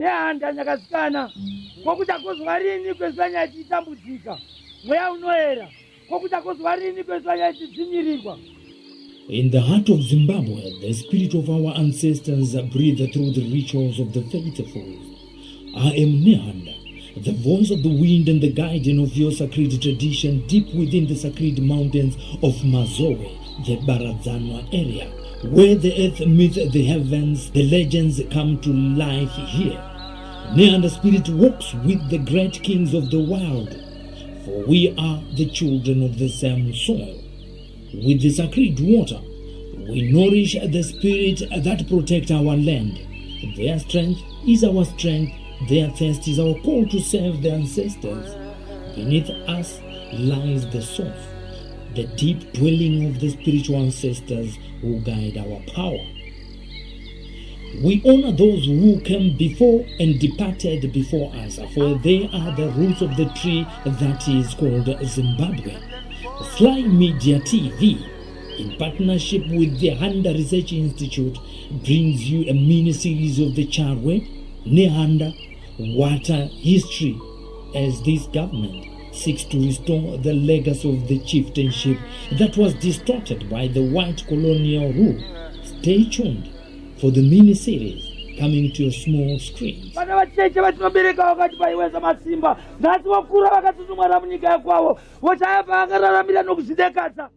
Nehanda nyakasikana, ko kuchakozwa rini kwesanya ichitambudzika? Mweya unoera, ko kuchakozwa rini kwesanya ichidzvinyirirwa? In the heart of Zimbabwe, the spirit of our ancestors breathe through the rituals of the faithful. I am Nehanda, the voice of the wind and the guardian of your sacred tradition deep within the sacred mountains of Mazowe, the Baradzanwa area, where the earth meets the heavens, the legends come to life here. Nehanda spirit walks with the great kings of the world, for we are the children of the same soil. With the sacred water, we nourish the spirit that protect our land. Their strength is our strength, their thirst is our call to serve the ancestors. Beneath us lies the source, the deep dwelling of the spiritual ancestors who guide our power. We honor those who came before and departed before us, for they are the roots of the tree that is called Zimbabwe. Sly Media TV, in partnership with the Handa Research Institute, brings you a mini series of the Charwe, Nehanda, water history as this government seeks to restore the legacy of the chieftainship that was distorted by the white colonial rule. Stay tuned for the mini series coming to your small screens. Vana vacheche vatinobereka vakati vaiweza masimba, nhasi vokura vakatsutsumwara munyika yakwavo, voshaya pavangaраramira nokuzvidekadza.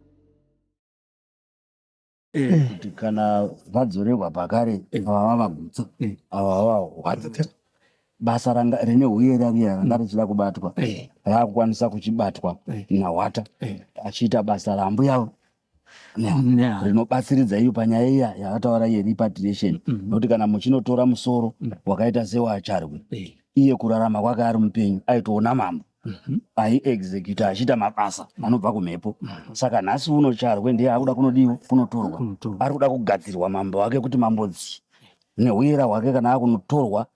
Kuti kana vadzorerwa pakare, ava vavagutsa, ava vavahwata, basa ranga rine huyera riya ranga richida kubatwa raakukwanisa kuchibatwa naHwata achiita basa rambuyavo rinobatsiridza iyo panyaya iya yakataura yerepatriation, nokuti kana muchinotora musoro wakaita sewaCharwe, iye kurarama kwake ari mupenyu aitoona mambo aiexecuta achiita mabasa anobva kumhepo. Saka nhasi uno Charwe ndiye akuda kunodiwa kunotorwa, ari kuda kugadzirwa mambo wake kuti mambodzi neuyera hwake kana akunotorwa,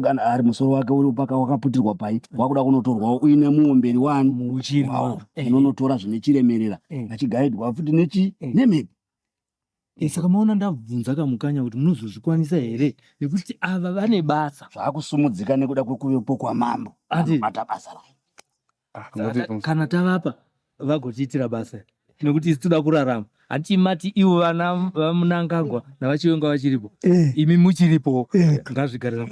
kana ari musoro wake uri paka wakaputirwa pai, wakuda kunotorwawo uine muomberi wani wawo unonotora zvine chiremerera, achigaidwa futi nechi nemhepo. Saka maona ndabvunza kamukanya kuti munozozvikwanisa here, nekuti ava vane basa. Zvakusumudzika nekuda kwekuvepo kwamambo anobata basa rayo. Kana tavapa vagotiitira basa, nekuti isu toda kurarama. Handiti mati ivo vana vaMunangagwa navaChiwenga vachiripo, imi muchiripo, ngazvigare.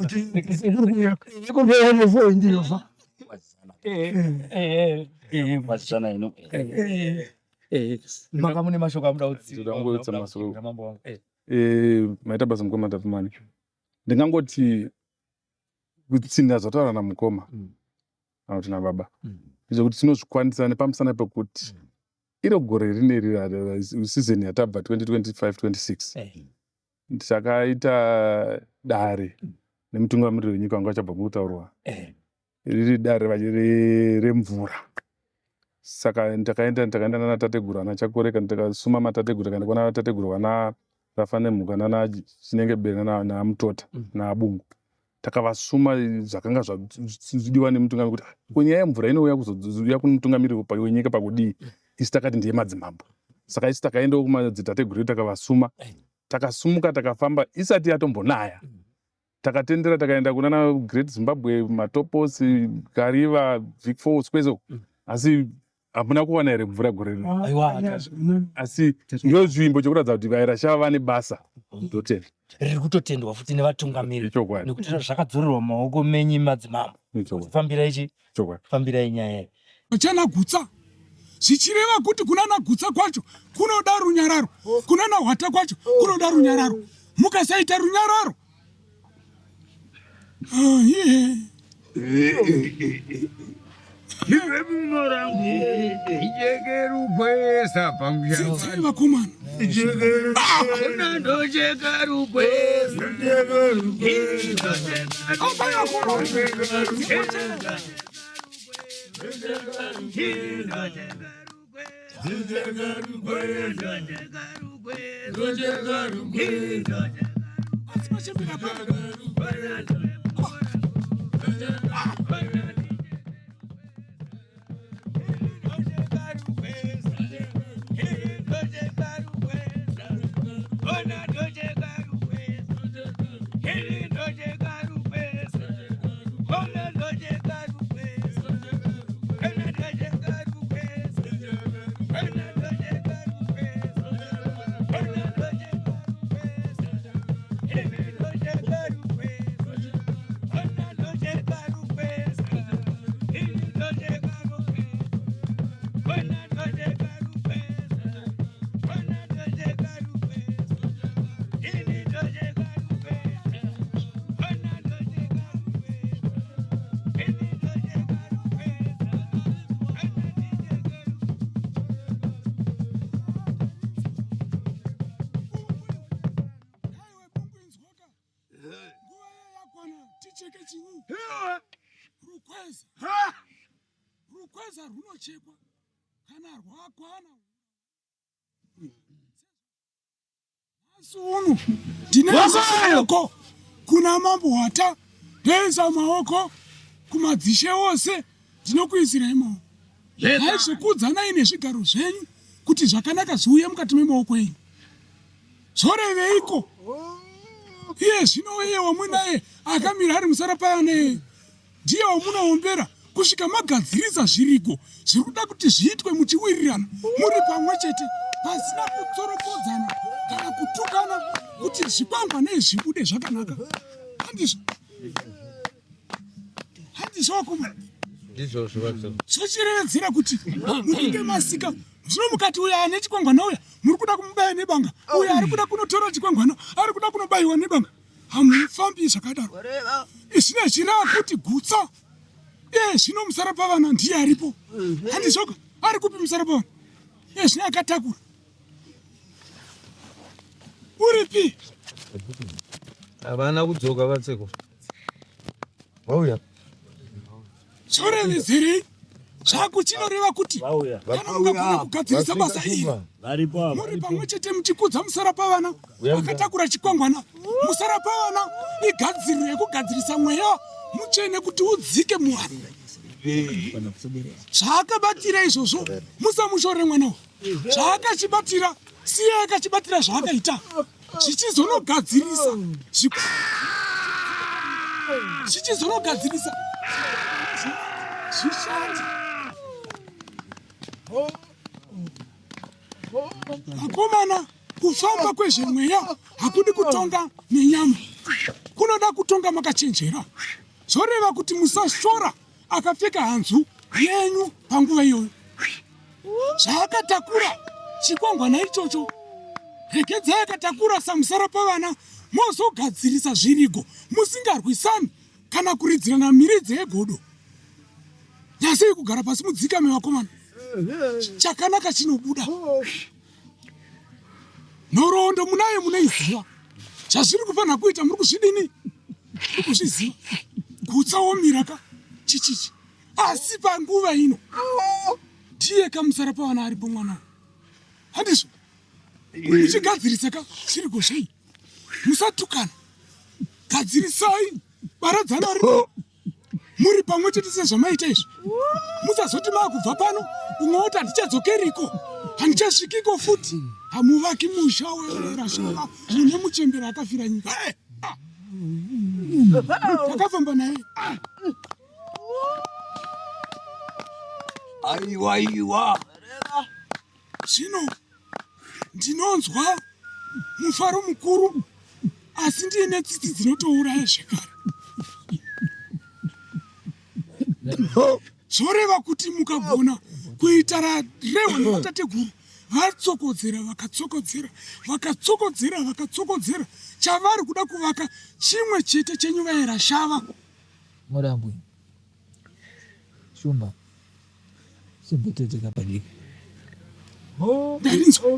Kwazisana ino. Manga mune mashoko amuda? Ndoda kungoudza mashoko. Mambo wangu. Maita basa mukoma Tapfumani. Ndingangoti kutsinda zvataura namukoma kana kuti nababa ndezvekuti tinozvikwanisa nepamusana pekuti iro gore rineri, season yatabva 2025 26, takaita dare nemutungamiriri wenyika wanga achabva mukutaurwa, riri dare remvura. Saka ndakaenda nana tateguru ana Chakoreka, ndakasuma matateguru, takaenda kwana tateguru vana Rafa Nemhuka nana Chinenge Bere naMutota naAbungu. Takavasuma zvakanga zvidiwa nemutungamiri, kuti ah, nyaya yemvura inouya kuzouya kumutungamiriri wenyika pakudii? Isu takati ndiye madzimambo. Saka isu takaendawo kumadzitateguru edu, takavasuma, takasumuka, takafamba isati yatombonaya, takatendera, takaenda kunana Great Zimbabwe, Matoposi, Kariva, Vic Falls, kwese uko. Asi hamuna kuwana here mvura gore rino? Aiwa. Asi ndo zvimbo chekuratidza kuti vairashava vane basa. Ndotenda. Riri kutotendwa futi nevatungamiri. Ichokwadi. Nekuti zvakadzorerwa mumaoko menyu madzimambo. Ichokwadi. Fambirai chi Chokwadi. Fambirai nyaya iyi. Chana Gutsa, zvichireva kuti kunana Gutsa kwacho kunoda runyararo, kunana Hwata kwacho kunoda runyararo. Mukasaita runyararo, ah, yeah. Ichekerupwesa pamusha. Dzidzai vakomana. Ndochekerupwesa. Apai vakomana. Asi machembera pa- Mucheke chinyi? Rukweza. Rukweza rwunochekwa kana rwakwana. Nhasi uno ndinoisa maoko kuna mambo Hwata, ndoisa maoko kumadzishe ose, ndinokuisirai maoko. Naizvokudzanai nezvigaro zvenyu kuti zvakanaka zviuye mukati memaoko enyu. Zvoreveiko? Iye zvino iye wamunaye akamira ari musarapayane ndiye wamunoombera kusvika magadzirisa zviriko zviri kuda kuti zviitwe muchiwirirana muri pamwe chete pasina kutsoropodzana kana kutukana kuti zvikwangwanei zvibude zvakanaka. Handizvo? Handizvo vakomana? Zvochirevedzera kuti munenge masika zvino mukati uya ane chikwangwana uya muri kuda kumubaya nebanga, uya ari kuda kunotora chikwangwana ari kuda kunobayiwa nebanga. Hamufambi zvakadaro. Izvino zvireva kuti gutsa iye zvino musara pavana ndiye aripo. Handizvoka? Ari kupi musara pavana? Iye zvino akatakura. Uripi? Havana kudzoka vatseko. Vauya. Zvorevedzerei? Zvakuchinoreva kuti kana mukagona kugadzirisa basa iri muri pamwe chete muchikudza musara pavana akatakura chikwangwana. Musara pavana igadziriro yekugadzirisa mweya mutsvene kuti udzike muvanhu. Zvaakabatira izvozvo musamushore mwana uyu. Zvaakachibatira siyai akachibatira zvaakaita zvichizonogadzirisa zvichizonogadzirisa zvishandi. Vakomana, kufamba kwezvemweya hakudi kutonga nenyama, kunoda kutonga makachenjera. Zvoreva kuti musashora akapfeka hanzu yenyu panguva iyoyo. Zvaakatakura chikwangwana ichocho, regedzai akatakura samusara pavana, mozogadzirisa zvirigo musingarwisani kana kuridzirana miridzo yegodo. Nyasei kugara pasi mudzikame vakomana, chakanaka chinobuda. Nhoroondo munayo, munoiziva. Chazviri kufanira kuita muri kuzvidini? Muri kuzviziva. Gutsa womira ka chichichi. Asi panguva ino ndiye kamusara pavana aripo mwana. Handizvo? Muchigadzirisa ka zviri kuzvei? Musatukana. Gadzirisai baradzana ripo. Muri pamwe chete sezvamaita izvi. Musazoti maakubva pano umwe woti handichadzokeriko, handichasvikiko futi. Hamuvaki musha werashava mune muchembere akafira nyika. Takafamba naye. Aiwa iwa. Zvino ndinonzwa mufaro mukuru asi ndiine tsitsi dzinotouraya zvekare. Zvoreva kuti mukagona kuita rarehwa nematateguru vatsokodzera vakatsokodzera vakatsokodzera vakatsokodzera chavari kuda kuvaka chimwe chete chenyu vaera shava. Murambwi. Shumba. Chimbotete kapadiki.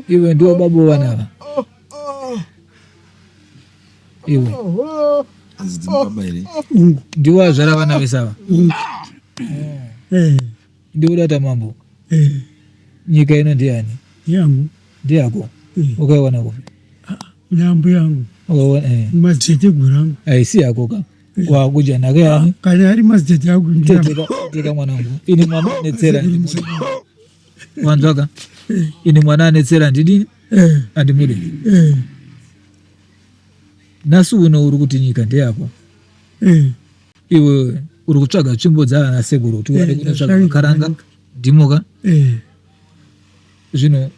Iwe ndiwo baba vana ava. Iwe. Ndiwo azvara vana vese ava. Ndiwo data mambo. Nyika ino ndiyani? Yangu. Ndiyako. Ukaiwana kupi? Nyambo yangu. Ukaiwana eh. Madziteteguru angu. Haisi yako ka. Wakuja nhaka yani. Kana ari madzitete angu ndiyako. Teka mwanangu. Ini mwana anetsera ndimude. Wanzwaka? Ini mwana anetsera ndidini? Andimude. Nhasi uno uri kuti nyika ndeyako. Iwe uri kutsvaga tsvimbo dzaana sekuru kuti uende kunotsvaga makaranga ndimoka. Zvino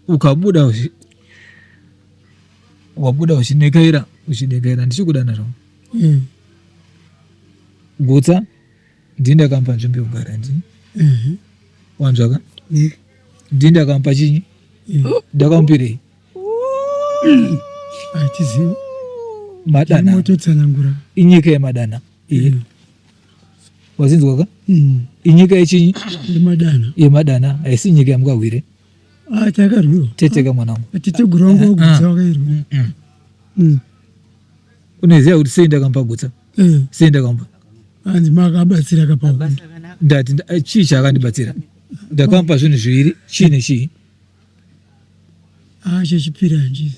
ukabuda wabuda uchinekaira uchinekaira ndichikudana zvavo mm. Gutsa ndini ndakamupa nzvimbo yekugara ndini mm -hmm. Wanzwaka mm. Ndini ndakamupa chinyi mm. Ndakamupirei Atizivi madana mototsanangura inyika yemadana iyi mm. Wazinzwaka mm. Inyika yechinyi yemadana yemadana haisi nyika yamukahwire. Ah, takarwiwa. Tete ka mwanangu. Tete guru wangu wagutsa wakairwa. Unoziva kuti sei ndakamupa gutsa? Eh. Sei ndakamupa? Hanzi makabatsira kapahondo. Ndati eh, chii chaakandibatsira? Ndakamupa zvinhu zviviri, chii nechii? Ah, chechipiri handizi.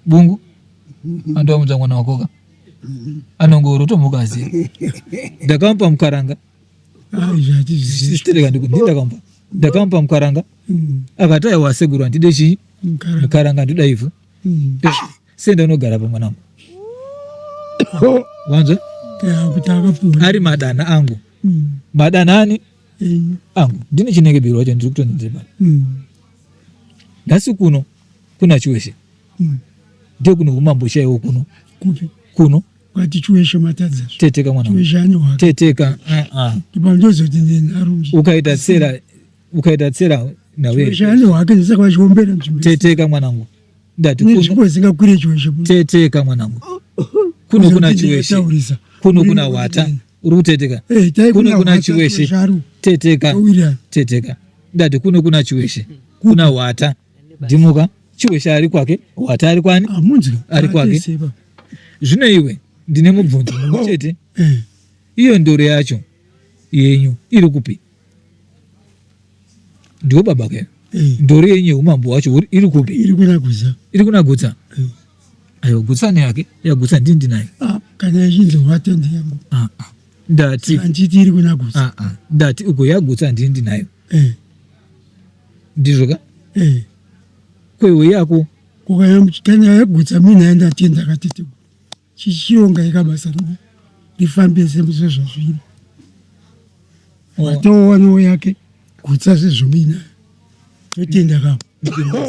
Bungu andowamudza mwana wakoka anongorotomuka aziva. Ndakamupa mukaranga. Ah, izvi hatizvizivi. Sitereka ndakamupa. Ndakamupa mukaranga. Akati aiwa asekuru handide chii? Mukaranga. Mukaranga ndida ivhu. Senda unogara pa mwanangu. Wanzwa? Kuti akapuwa. Ari madana angu. Madana ani? Angu. Ndine chinenge biro wacho ndiri kutonzeba. Nhasi kuno kuna Chiweshe. Ndiye kuno umambo chaiwo kuno. Kupi? Kuno. Kwati Chiweshe matadza. Teteka mwanangu. Chiweshe ane wake. Teteka. Uh-uh. Ndipo ndozoti ndinarunji. Ukaita tsera ukaita tsera nawe. Chiweshe ane wake ndisaka vachiombera nzvimbo. Teteka mwanangu. Ndati kuno. Nenzvimbo isingakwire Chiweshe. Teteka mwanangu. Kuno kuna Chiweshe. Kuno kuna Wata. Uri kuteteka. Eh, Kuno kuna Chiweshe. Teteka. Teteka. Ndati kuno kuna Chiweshe. Kuna Wata. Ndimuka. Chiweshe ari kwake, Wata ari kwani? Ari kwake. Zvino iwe ndine mubvunzo mumwe chete. Eh. Iyo ndoro yacho yenyu iri kupi? Ndiwo baba ke. Eh. Ndoro yenyu yeumambo hwacho iri kupi? Iri kuna Gutsa. Iri kuna Gutsa. Eh. Aiwa Gutsa neyake, yaGutsa ndini ndinayo. Ah, kana ichinzi Hwata ndeyangu. Ah, ah. Ndati. Handiti iri kuna Gutsa. Ah, ah. Ndati uko yaGutsa ndini ndinayo. Eh. Ndizvo ka? Eh. Kwewe yako. Kana yagutsa mina yandatenda katete. Chichironga ikabasa redu rifambe sezvazviri. Watowanawo yake gutsa sezvomuinayo. Totenda kapo.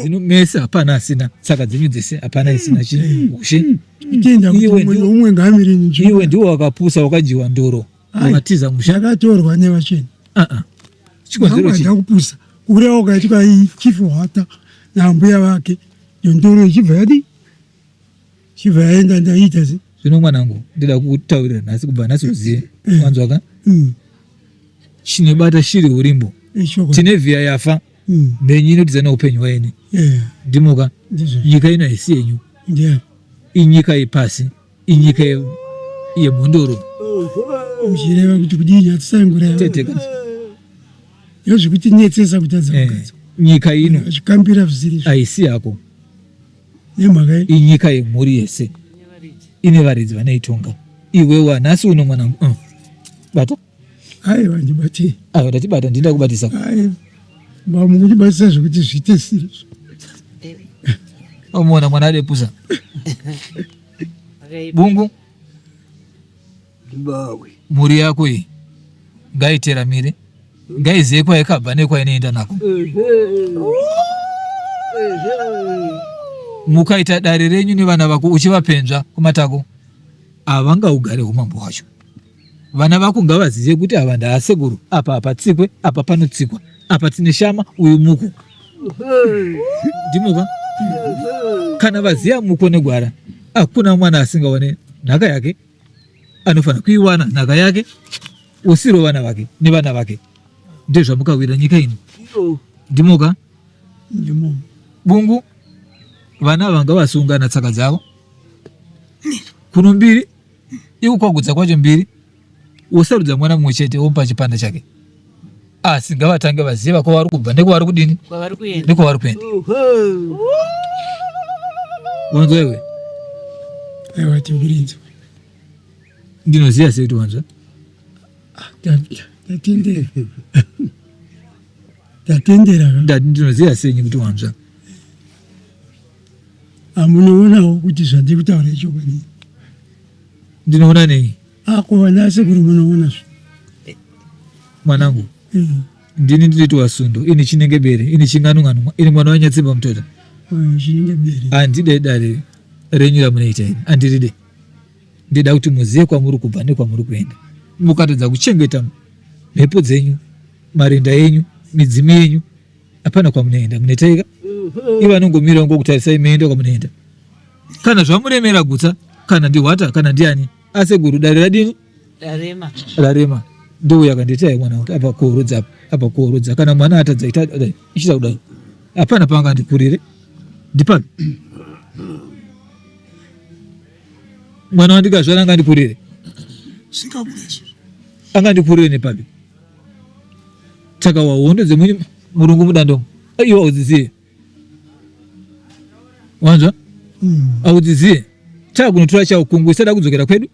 Dzino mese hapana asina saka dzenyu dzese hapana isina chi ushe. Totenda kuti umwe neumwe ngaamire nenzvimbo. Iwe ndiwe wakapusa wakadyiwa ndoro wakatiza musha. Yakatorwa nevachena. Ah ah. Chikonzero chii? Kupusa. Kureva ukaitwa chief Hwata nambuya vake. Ndoro ichibva yadii? Chibva yaenda ndaita se. Zvino mwanangu ndida kukutaurira nhasi kubva nhasi uzive eh. wanzwa ka mm. Chinobata shiri urimbo tine vhiya yafa mm. mhenyu inotiza neupenyu waini yeah. Ndimuka nyika ino haisi yenyu yeah. Inyika yepasi inyika yemhondoro Uchireva kuti kudii nyatsangura teteka Ndozvekutinetsesa kutadza eh, nyika ino achikambira zvisiri haisi yako nemhaka inyika yemhuri yese ine varidzi vanoitonga iwewa nhasi uno mwanangu uh. Bata aiwa ndibate aiwa ndatibata ndinda kubatisa aiwa mukundibatisa zvekuti zviite siri Umuona mwana adepusa bungu mhuri yako iyi ngaiteramire ngaizive kwaikabva nekwainoenda nako mukaita dare renyu nevana vako uchivapenzva kumatako havangaugare umambo hwacho vana vako ngavazive kuti ava ndaasekuru apa hapatsikwe apa panotsikwa apa tine shama uyu muku ndimuka kana vaziva muko negwara hakuna mwana asingawane nhaka yake anofanira kuiwana nhaka yake osiro vana vake nevana vake ndezvamukawira nyika ino ndimuka bungu vana vanga vasungana tsaka dzavo kuno mbiri iko kwagudza kwacho mbiri wosarudza mwana mumwe chete womupa chipanda chake asi ngavatange vaziva kwavari kubva nekwavari kudini nekwavari kuenda wanzwa iwe aiwa tikurinzwa ndinoziva sei kuti wanzwa ah, tatendera tatendera ndati ndinoziva senyi kuti wanzwa amunoonawo kuti zvandiri kutaura ichokwadi ndinoona nei ako vana sekuru munoona zve mwanangu mm. ndini ndinoitwa sundo ini chinenge bere ini chinganunganu ini mwana wanyatsimba mutota chinenge bere handide dare renyu ramunoita ini handiride ndida kuti muzive kwamuri kubva nekwamuri kuenda mukatadza kuchengeta mhepo dzenyu marinda enyu midzimu yenyu hapana kwamunoenda munetaika ivo anongomira ngokutarisai meenda kwamunoenda kana zvamuremera gutsa kana ndihwata kana ndiani aseguru dare radini rarema rarema ndouya akanditi mwana kuti apa kuorodza apa apa kuorodza kana mwana atadza ita kudai ichita kudai hapana paangandikurire ndipapi Mwana wandikazvara angandikurire? Zvingabuda izvozvo. Angandikurire nepapi? Takawa hondo dzemweni murungu mudando iwe audziziye. Wanzwa? Audziziye. Takunotora chaukungu isada kudzokera kwedu.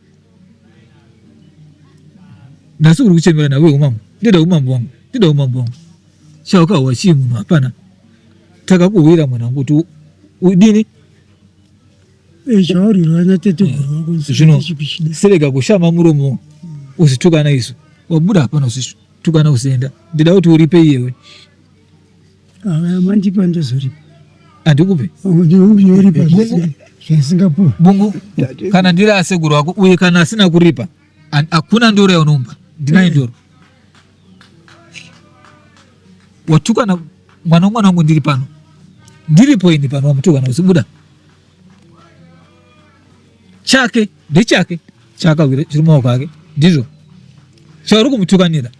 Nhasi uri kuchemera nawe umambo. Ndida umambo wangu. Ndida umambo wangu. Chaukawa chii munhu hapana. Takakuhwira mwanangu kuti udini? Zvawarirwa nateteguru wako Zvino sirega kushama muromo uzitukana isu. Wabuda hapana usitukana usienda. Ndida kuti uripe iyewe. Ah, mandipa ndozoripa. Handikupe. Ndinoripa zvasingapuwa. Bungu kana ndiri asekuru wako uye kana asina kuripa hakuna ndoro yaunomba. Ndinayo eh. ndoro. Watukana mwana womwana wangu ndiri pano. Ndiripo ini pano wamutukana usibuda. Chake ndechake chakawira chiri mumaoko ake ndizvo chauri kumutukanira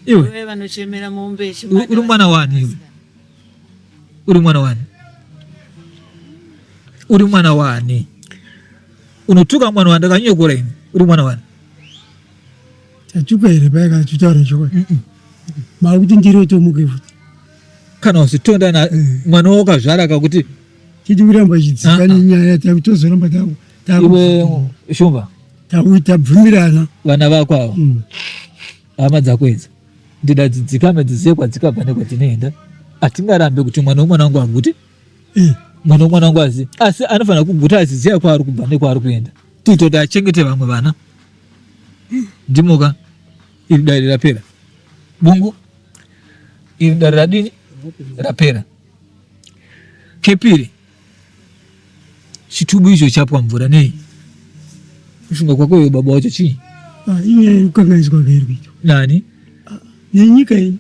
iwe vanochemera mombe uri mwana wani iwe uri mwana wani uri mwana wani unotuka mwana wani ndakanyokora ini uri mwana wani Tatuka here paya kana tutaura chokwadi makuti ndirotomuke futi kana usitonda na eh. mwana wakazvara kakuti tidi kuramba chidzika ah, ah. nenyaya tozoramba iwe shumba tabvumirana vana vako ava mm. hama dzako idzi ndida dzidzikame dzizive kwadzikabva nekwatinoenda hatingarambe kuti mwana womwana wangu agute eh. mwana womwana wangu azi asi anofanira kuguta aziziva kwaari kubva nekwaari kuenda tiitoti achengete vamwe vana Ndimuka iri dare rapera. Bungu iri dare radini rapera. Kepiri chitubu icho chapwa mvura nei? Kufunga kwako iwe baba wacho chii? Ah, inyaya yekukanganiswa kairi kuitwa nani? Ah, nenyika iyi.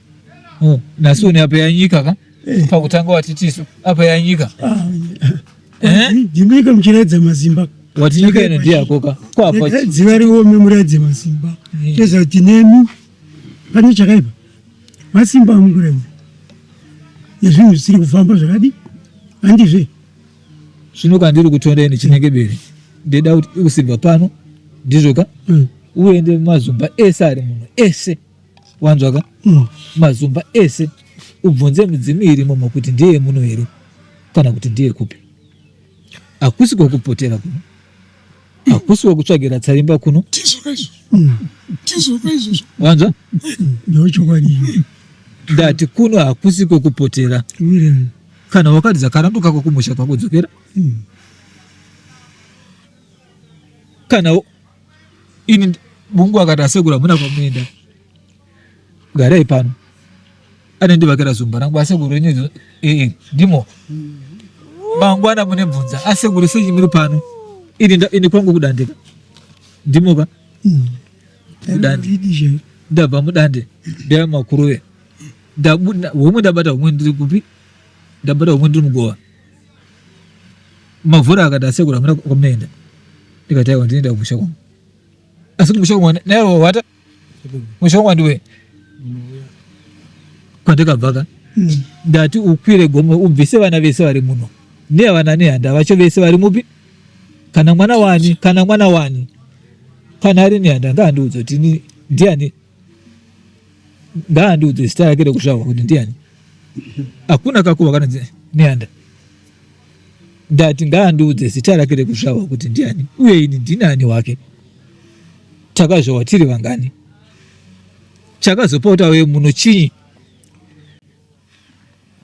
Oh, nhasi une apa yanyika ka? Eh. Pakutanga wati tisu apa yanyika. Ah, eh? Ndimika muchiratidza masimba. Wati nyika ino ndiyako ka? Kwapa. Dziva riome muratidze masimba. Eh. Toziva kuti nemi pane chakaipa. Masimba amukuratidza. Nezvinhu zvisiri kufamba zvakadii? Handizve. Zvino kandiri kutonda ini chinenge bere. Ndeda kuti usibva pano ndizvo ka? Mm. Uende mumazumba ese ari muno ese. Wanzwa ka? Mm. Mazumba ese ubvunze midzimu irimo kuti ndiye muno here kana kuti ndiye kupi. Hakusi kwekupotera kuno. Hakusi kwekutsvagira tsarimba kuno. Ndizvo izvo. Mm. Ndizvo izvozvo. Wanzwa? Ndochokwadi. Ndati kuno hakusi kwekupotera. Mm. Kana wakadza karandu kako kumusha kwako dzokera. Mm. Kana ini Mungu akati asekuru hamuna kwamunoenda. Garai pano. Anondivakira zumba rangu asekuru renyu eh, eh, ndimo. Mangwana munebvunza asekuru sei muri pano. Ini ini kwangu kudandika. Ndimo ka? Mm. Mudande. Ndabva mudande. Ndaya makuruve. Ndabuda homwe ndabata homwe ndiri kupi? Ndabata homwe ndiri mugova. Mavhura akati asekuru hamuna kwamunoenda. Ndikati aiwa ndinoenda kumusha kwangu. Asi kumusha kwangu naiwa wata musha wangu ndiwe kwandikabva ka hmm. ndati ukwire gomo ubvise vana vese vari muno nevana nehanda vacho vese vari mupi kana mwana wani kana mwana wani kana ari nehanda ngaandiudze kuti ndiani ngaandiudze zita rake rekuzvarwa kuti ndiani hakuna kakuva kanonzi nehanda Ndati ngaandiudze zita rake rekuzvarwa kuti ndiani uye ini ndini ani wake. Takazvarwa tiri vangani? Chakazopa kuti auye muno chinyi?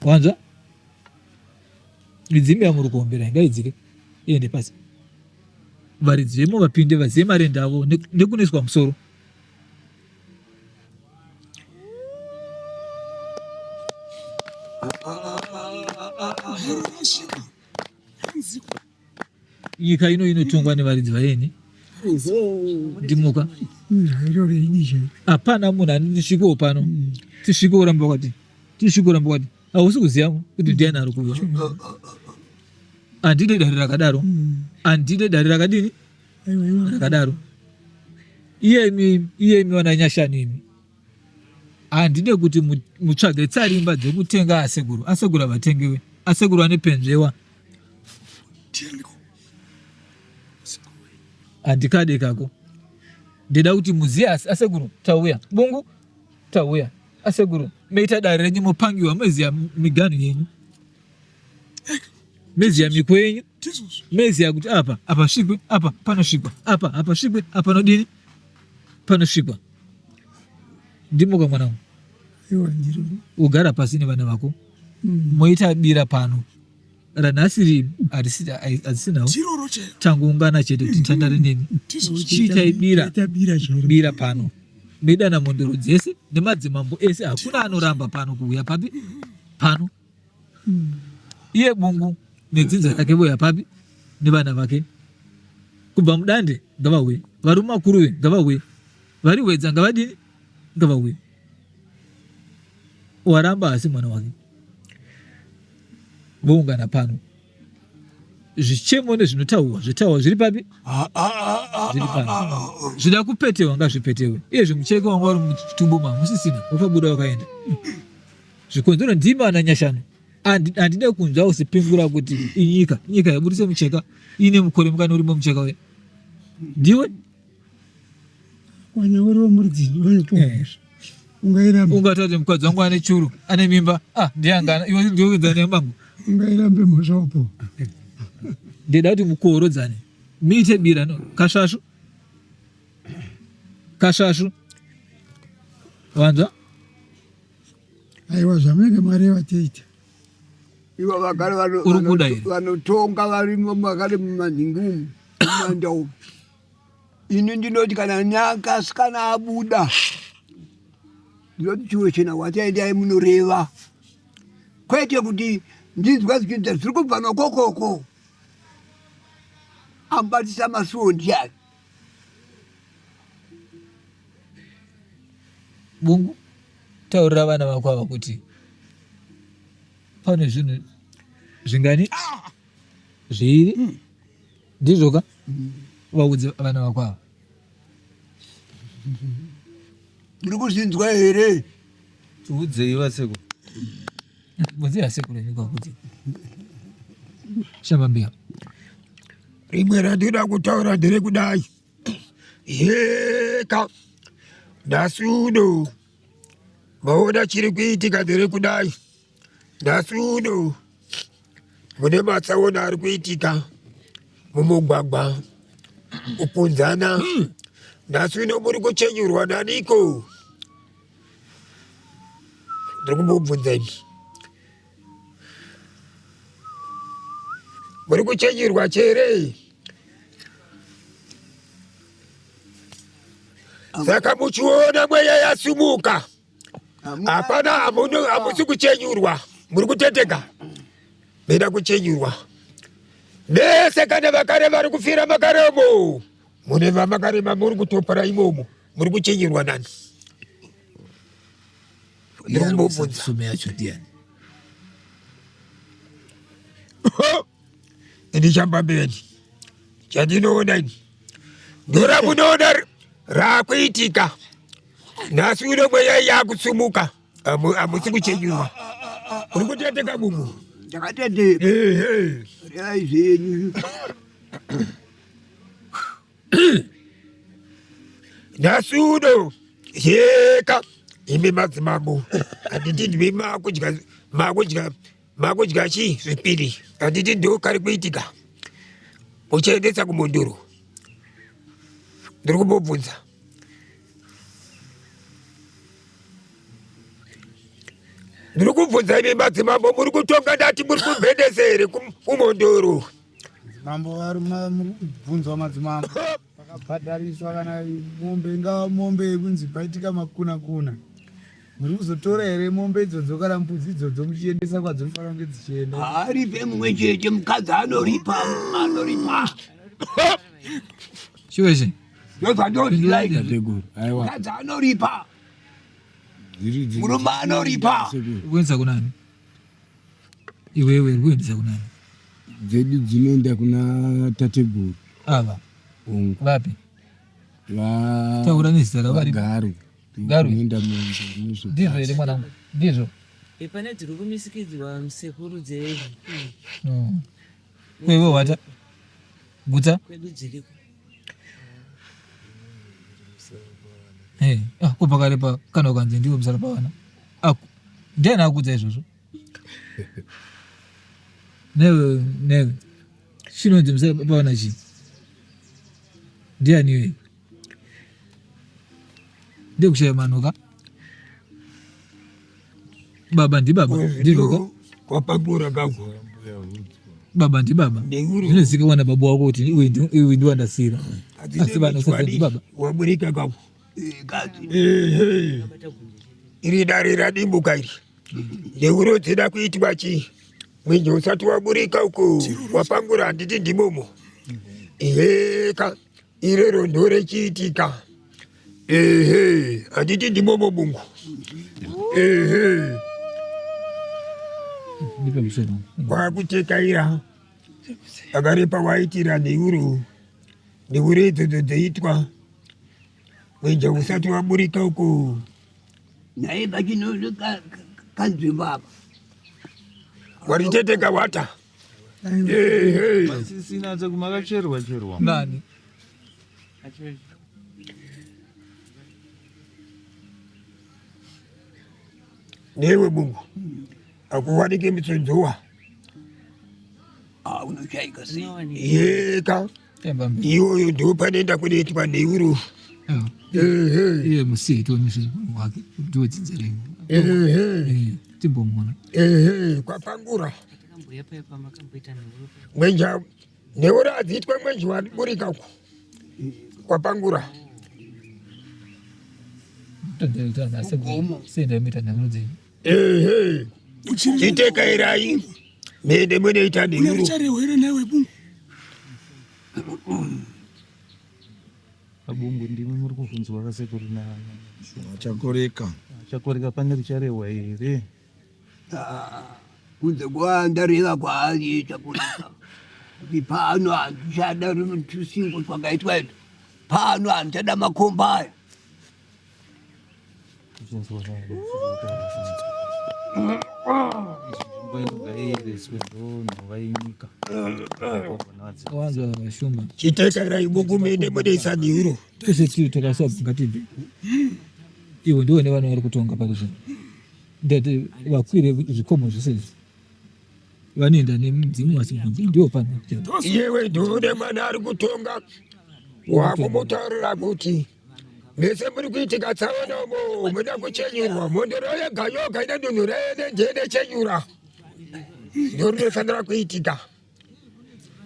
Wanzwa? Midzimu yamuri kuombera ngaidzike iende pasi. Varidzi vemo vapinde vazive marenda avo nekunoiswa musoro. Nyika ino inotongwa nevaridzi vaeni ndimuka hapana munhu anisvikewo pano tisvike uramba wakati tisvike uramba wakati hausi kuziva kuti ndiani ari kuuya handide dare rakadaro handide dare rakadini rakadaro iyemi iyemi vana nyashani imi handide kuti mutsvage tsarimba dzekutenga asekuru asekuru havatengewe asekuru ane penzvewa. Handikade kako. Ndida kuti muziye asi asekuru tauya. Bungu tauya. Asekuru meita dare renyu mopangiwa moziya miganhu yenyu. Meziya miko yenyu. Meziya kuti apa apa svikwe apa panosvikwa apa apa svikwe apa panodini panosvikwa. Ndimo ka mwanangu. Ugara pasi nevana vako. Moita bira pano. Ranhasi harisinawo tangoungana chete kuti tandare nemi. Chiitai bira bira pano. Medana mhondoro dzese nemadzimambo ese hakuna anoramba pano kuuya papi pano. Iye Bungu nedzinza rake vouya papi nevana vake. Kubva mudande ngavauye. Varume makuruve ngavauye. Vari hwedza ngavadini ngavauye. Waramba asi mwana wake. Voungana pano. Zvichemo nezvinotaurwa zvitaurwa zviri papi? Zviri pano. Zvida kupetewa ngazvipetewe. Iye zvimucheke wanga uri muchitumbu mamusisina wakabuda wakaenda. Zvikonzero ndimi ana Nyashanu. Handide kunzwa usipingura kuti inyika nyika yaburitse mucheka ine mukore mukani urimo mucheka uya. Ndiwe? Ungatati mukadzi wangu ane churu ane mimba ah ndiyangana iwe ndiwe nebangu ungairambe mhosva upo ndida kuti mukorodzane muite bira no kasvasvu kasvasvu wanzwa aiwa zvamunenge mareva toita ivo vagari vanotonga varimo makare mumanhingi umu mumanda umu ini ndinoti kana nyakasikana abuda ndinoti chiwe chena wataendai munoreva kwete kuti ndinzwa zvichiita zviri kubva nokokoko amubatisa masuo ndiani Bungu taurira vana vako ava kuti pane zvinhu zvingani zviiri ndizvo ka vaudze vana vako ava muri kuzvinzwa here tiudzei vasekuru bvunzei asekuru enyu kwakuti shambambiya rimwe randinoda kutaura nderekudai Yeka nhasi uno maona chiri kuitika nderekudai nhasi uno mune matsaona ari kuitika mumugwagwa kupunzana nhasi uno muri kuchenyurwa naniko ndiri kumbobvunza imi muri kuchenyurwa chere saka muchiona mweya yasumuka hapana hamusi kuchenyurwa muri kuteteka meda kuchenyurwa vese kana vakare vari kufira makaremo mune vamakarema muri kutopara imomo muri kuchenyurwa nani ndinombobvunza sume yacho ndiani ini chambambeni chandinoona ini ndoramunoona rakuitika nhasi uno mweya yakusumuka hamusi kuchenyurwa uri kuteteka mumu ndakateteka revai zvenyu nhasi uno yeka imi madzimambo handiti ndimi makudya makudya makudya chii zvipiri handiti ndo kari kuitika uchiendesa kumunduro ndiri kumbobvunza ndiri kubvunza imi madzimambo muri kutonga ndati muri kubhendesa here kumondoro Mambo vari mubvunzo wamadzimambo pakabhadhariswa kana mombe ingava mombe yekunzi paitika makuna kuna muri kuzotora here mombe idzodzo kana mbudzi idzodzo muchiendesa kwadzinofanira kunge dzichienda haaripe mumwe chete mukadzi anoripa anoripa chiweshe ndozvandoziva mukadzi anoripa murume anoripa kuendesa kunani Iwewe uri kuendesa kunani? Dzedu dzinoenda kuna tateguru. Ava. Hongu. Vapi? Va Taura nezita ravo vari. Garwe. Garwe. Kunoenda mombe nezvo. Ndizvo here mwanangu? Ndizvo. E, pane dziri kumisikidzwa sekuru dzedu. No. Kwewe wata. Gutsa. Kwedu dziriko. Eh, ah, ko pakarepa kana ukanzi ndiwe musara pavana ah, ndiani akudza izvozvo newe newe chinonzi musara pavana chii ndiani iwe ndekushaya manuka baba ndibaba ndizvoka kwapakura kago baba ndibaba zvinozikanwa nababa wako kuti iwe ndiwandasira asi vana ndibaba waburika kago iri dare radimbuka iri ndeuro dzida kuitwa chii mwenje usati waburika uko wapangura handiti ndimomo eheka irero ndorechiitika ehe handiti ndimomo bungu ehe kwakutekaira akarepa waitira neuro neuro idzodzo dzoitwa mwenje usati waburika uko naye pachino kanzvimbo apa wariteteka wata Masisina tsekumakacherwa cherwa. Nani? Newe bungu akuwanike mitsonzowa ah, unoshaika sei yeka iyoyo ndo panoenda kunoitwa neuro iye musiye tionese wake ndiwe dzinza renyu timbomuona kwapangura mwenja neuro adziitwe mwenji waburika uko kwapangura chitekairai mende munoita neuro Abungu ndimi muri kuvhunzwa kasekuru na Chakoreka. Chakoreka pane richarehwa here? Ah, kunze kwandareva kwaari Chakoreka. Kuti pano handichada tusingo twakaitwa ito. Pano handichada makomba aya. Chitekarai bukumende budisa diuro. Tese tiri takaswa ngatibve. Iwe ndiwe nevana vari kutonga pari zvino. Ndati vakwire zvikomo zvese izvi. Vanoenda nemudzimu vasibvunze ndiwo pano. Iyewe ndiwe mwana ari kutonga wakumutaurira kuti mese muri kuitika tsaona umo muda kuchenyurwa mhondoro yega yoga ine dunhu renenjene chenyura ndorinofanira kuitika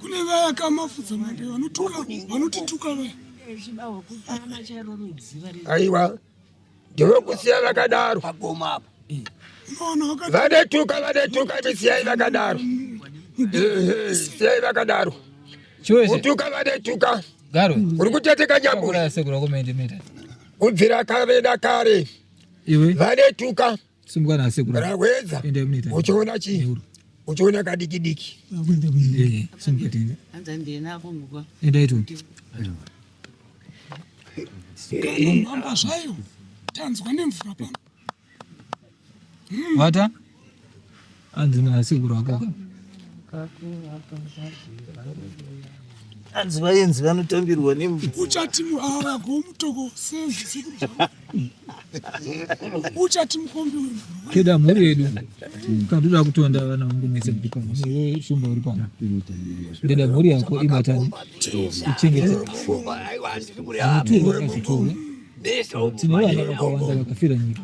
kune vaya kamafudza mande vanotuka vanotituka vaya aiwa ndevokusiya vakadaro vanetuka vanetuka misiyai vakadaro siyai vakadaro kutuka vanetuka uri kuteteka nyamburi kubvira kare nakare vanetuka rawedza uchiona chii uchiona kadiki diki mamba zvayo tanzwa nemvura pano Vata? Hanzi nasekuru ako ka. Hanzi vaenzi vanotambirwa nemvura. Uchati ava gomutoko uchati mukombi wemvura. Keda mhuri yedu. Kana toda kutonda vana vangu mese muri pano. Iwe shumba uri pano. Ndeda mhuri yako ibatane. Ichengete. Muturwe ngazviturwe. Tine vana vakawanda vakafira nyika.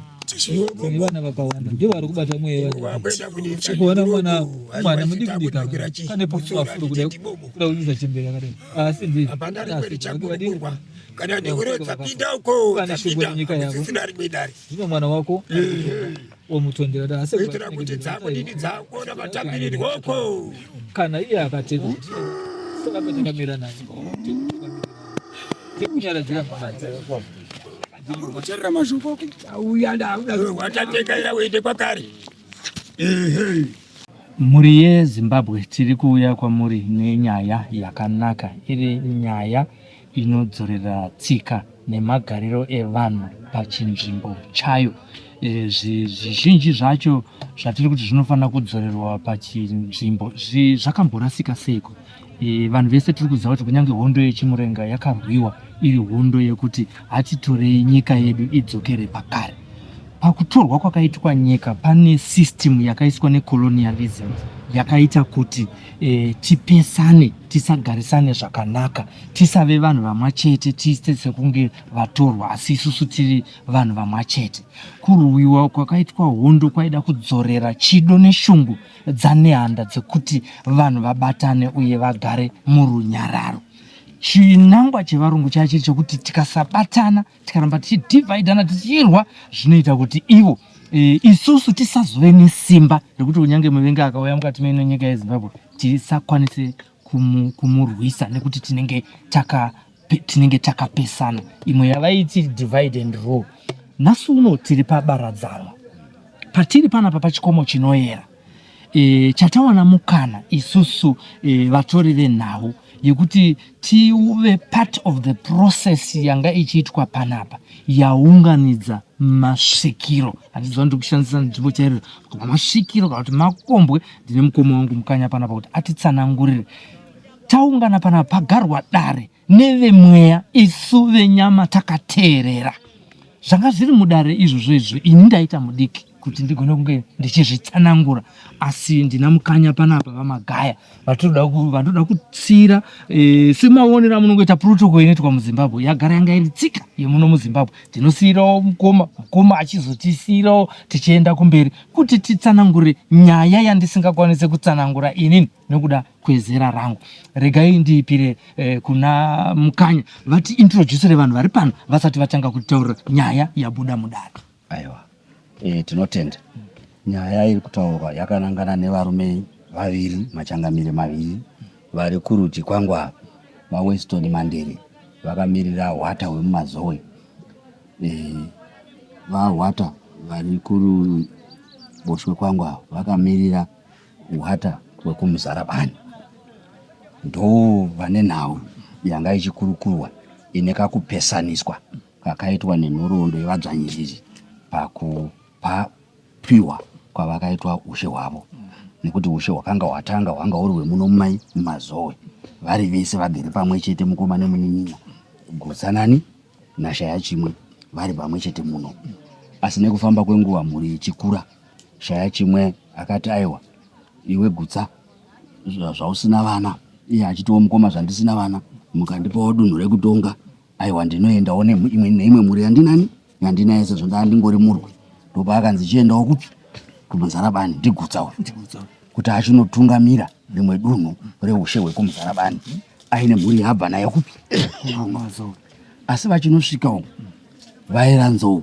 Tine vana vakawanda ndivo vari kubata mweya kuona mwana mwana mudiki diki kane pafuro kuda kuda kunyuza chembere yakadai asi ndi kana nehure dzapinda uko dzapinda nyika yako dzisina rimwe dare zvino mwana wako womutondera da asi kuitira kuti dzako dini dzako namatambirirwa uko kana iye akatenda saka patakamira naye tekunyaradzira Kucherera mashoko auya ndawatatekaira uende kwakare. Mhuri yeZimbabwe tiri kuuya kwamuri nenyaya yakanaka iri nyaya inodzorera tsika nemagariro evanhu pachinzvimbo chayo. E, zvizhinji zvacho zvatiri kuti zvinofanira kudzorerwa pachinzvimbo zvakamborasika seiko? E, vanhu vese tiri kuziva kuti kunyange hondo yechimurenga yakarwiwa iri hondo yekuti hatitorei nyika yedu idzokere pakare. Pakutorwa kwakaitwa nyika pane system yakaiswa necolonialism yakaita kuti e, tipesane tisagarisane zvakanaka tisave vanhu vamwa chete tiite sekunge vatorwa asi isusu tiri vanhu vamwa chete. Kurwiwa kwakaitwa hondo kwaida kudzorera chido neshungu dzaNehanda dzekuti vanhu vabatane uye vagare murunyararo. Chinangwa chevarungu chaiva chiri chekuti tikasabatana, tikaramba tichidhivhaidhana, tichirwa, zvinoita kuti ivo e, isusu tisazove nesimba rekuti kunyange muvengi akauya mukati meino nyika yeZimbabwe tisakwanise kumurwisa nekuti tinenge taka tinenge takapesana. Imwe yavaiti divide and rule. Nhasi uno tiri pabaradzanwa patiri panapa pachikomo chinoyera e, chatawana mukana isusu e, vatori venhau yekuti tive part of the process yanga ichiitwa panapa yaunganidza masvikiro handiziva ndiri kushandisa nzvimbo chairo kana masvikiro kana kuti makombwe ndine mukoma wangu mukanya panapa kuti atitsanangurire taungana panapa pagarwa dare nevemweya isu venyama takateerera zvanga zviri mudare izvozvo izvo ini ndaita mudiki kuti ndigone kunge ndichizvitsanangura asi ndina mukanya panapa vamagaya vatoda kutsira e, semaonero amunongoita protocol inoitwa muzimbabwe yagara yanga iri tsika yemuno muzimbabwe tinosiirawo mukoma mukoma achizotisiirawo tichienda kumberi kuti titsanangure nyaya yandisingakwanise kutsanangura inini nekuda kwezera rangu regai ndiipire eh, kuna mukanya vati introducere vanhu vari pano vasati vatanga kutaura nyaya yabuda mudare aiwa e, tinotenda nyaya iri kutaurwa yakanangana nevarume vaviri machangamire maviri vari kurudyi kwangu ava vaweston mandere vakamirira hwata hwemumazowe e, vahwata vari kuruboshwe kwangu ava vakamirira Hwata hwekuMuzarabani ndovane nhau yanga ichikurukurwa ine kakupesaniswa kakaitwa nenhoroondo yevadzvanyiriri pakupiwa kwavakaitwa ushe hwavo nekuti ushe hwakanga hwatanga hwanga huri hwemuno mumai mumazowe vari vese vagere pamwe chete mukoma nemunin'ina Gutsanani naShayachimwe vari pamwe chete muno asi nekufamba kwenguva mhuri ichikura Shayachimwe akati aiwa iwe Gutsa zvausina vana iye achitiwo mukoma zvandisina vana mukandipawo dunhu rekutonga aiwa ndinoendawo neimwe mhuri yandinani yandinaye sezvo ndaa ndingori murwi ndopaakanzi chiendawo kupi kumuzarabani ndigutsa uyu kuti achinotungamira rimwe dunhu reushe hwekumuzarabani aine mhuri yaabva nayo kupi asi vachinosvika uku vaera nzou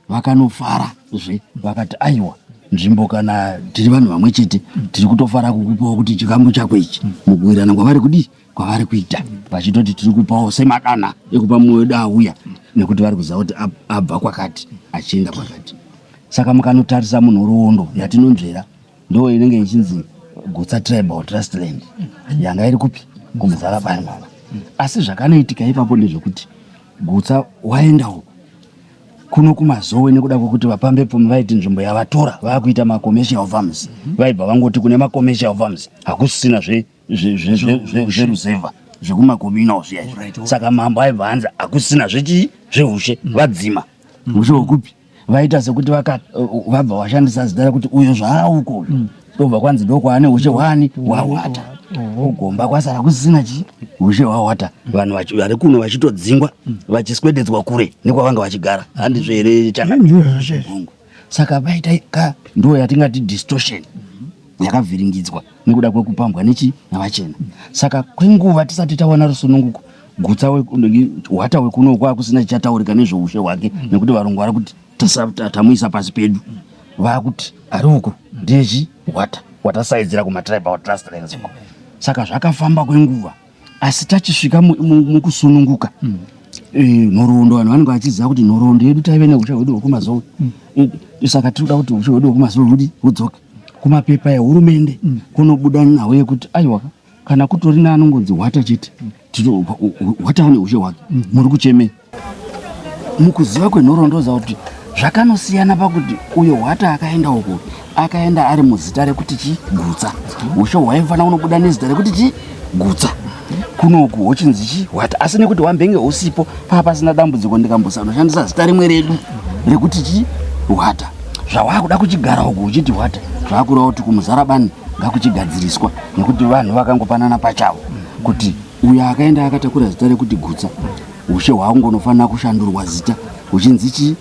Vakanofara zve vakati aiwa nzvimbo kana tiri vanhu vamwe chete tiri kutofara kukupawo kuti chikamu chako ichi mukuwirana kwavari kudii kwavari kuita vachitoti tiri kupawo semadana ekupa mumwe wedu auya nekuti vari kuziva kuti abva kwakati achienda kwakati saka mukanotarisa munhoroondo yatinonzvera ndo inenge ichinzi Gutsa Tribal Trust Land yanga iri kupi kumuzarabani asi zvakanoitika ipapo ndezvekuti Gutsa waenda uku kuno kumazowe nekuda kwekuti vapambepfumi vaiti nzvimbo yavatora vakuita macommercial farms mhm. vaibva vangoti kune macommercial farms hakusisina zveruzevha zvekumakommunal zviya izvi saka mambo aibva anzi hakusisina zvechii zveushe mm. vadzima mm. ushe hwekupi vaita sekuti vabva vashandisa zita rekuti uyo zvaauko uyo mm. ndobva kwanzi ndokwaane ushe hwaani hwahwata kugomba kwasara kusisina chii ushe hwahwata vanhu vari kuno vachitodzingwa vachiswededzwa kure nekwavanga vachigara handizvo here changu saka vaita ka ndo yatingati distortion yakavhiringidzwa nekuda kwekupambwa nechi navachena saka kwenguva tisati tawana rusununguko gutsa hwata wekuno kwakusina chichataurika nezveushe hwake nekuti varungu vari kuti tamuisa pasi pedu vakuti ari uko ndechi hwata watasaidzira kumatribal trust lands uko saka zvakafamba kwenguva asi tachisvika mukusununguka mm. eh, nhoroondo vanhu vanenge vachiziva kuti nhoroondo yedu taive neushe hwedu hwekumazowe mm. eh, saka tiri kuda kuti ushe hwedu hwekumazowe hudi hudzoke kumapepa ehurumende mm. kunobuda nhau yekuti aiwa kana kutori neanongonzi hwata chete hwata ane ushe hwake muri kuchemei Mukuziva kwenhoroondo za kuti zvakanosiyana pakuti uyo hwata akaenda uko akaenda ari muzita rekuti chi gutsa ushe hwaifanira kunobuda nezita rekuti chi gutsa. Kunoku hochinzi chi hwata, asi nekuti hwambenge husipo paa pasina dambudziko, ndikambosanoshandisa zita rimwe redu rekuti chi hwata. Zvawakuda kuchigara uku uchiti hwata, zvakureva kuti kumuzarabani ngakuchigadziriswa, nekuti vanhu vakangopanana pachavo kuti uyo akaenda akatakura zita rekuti Gutsa, ushe hwakungonofanira kushandurwa zita huchinzi chi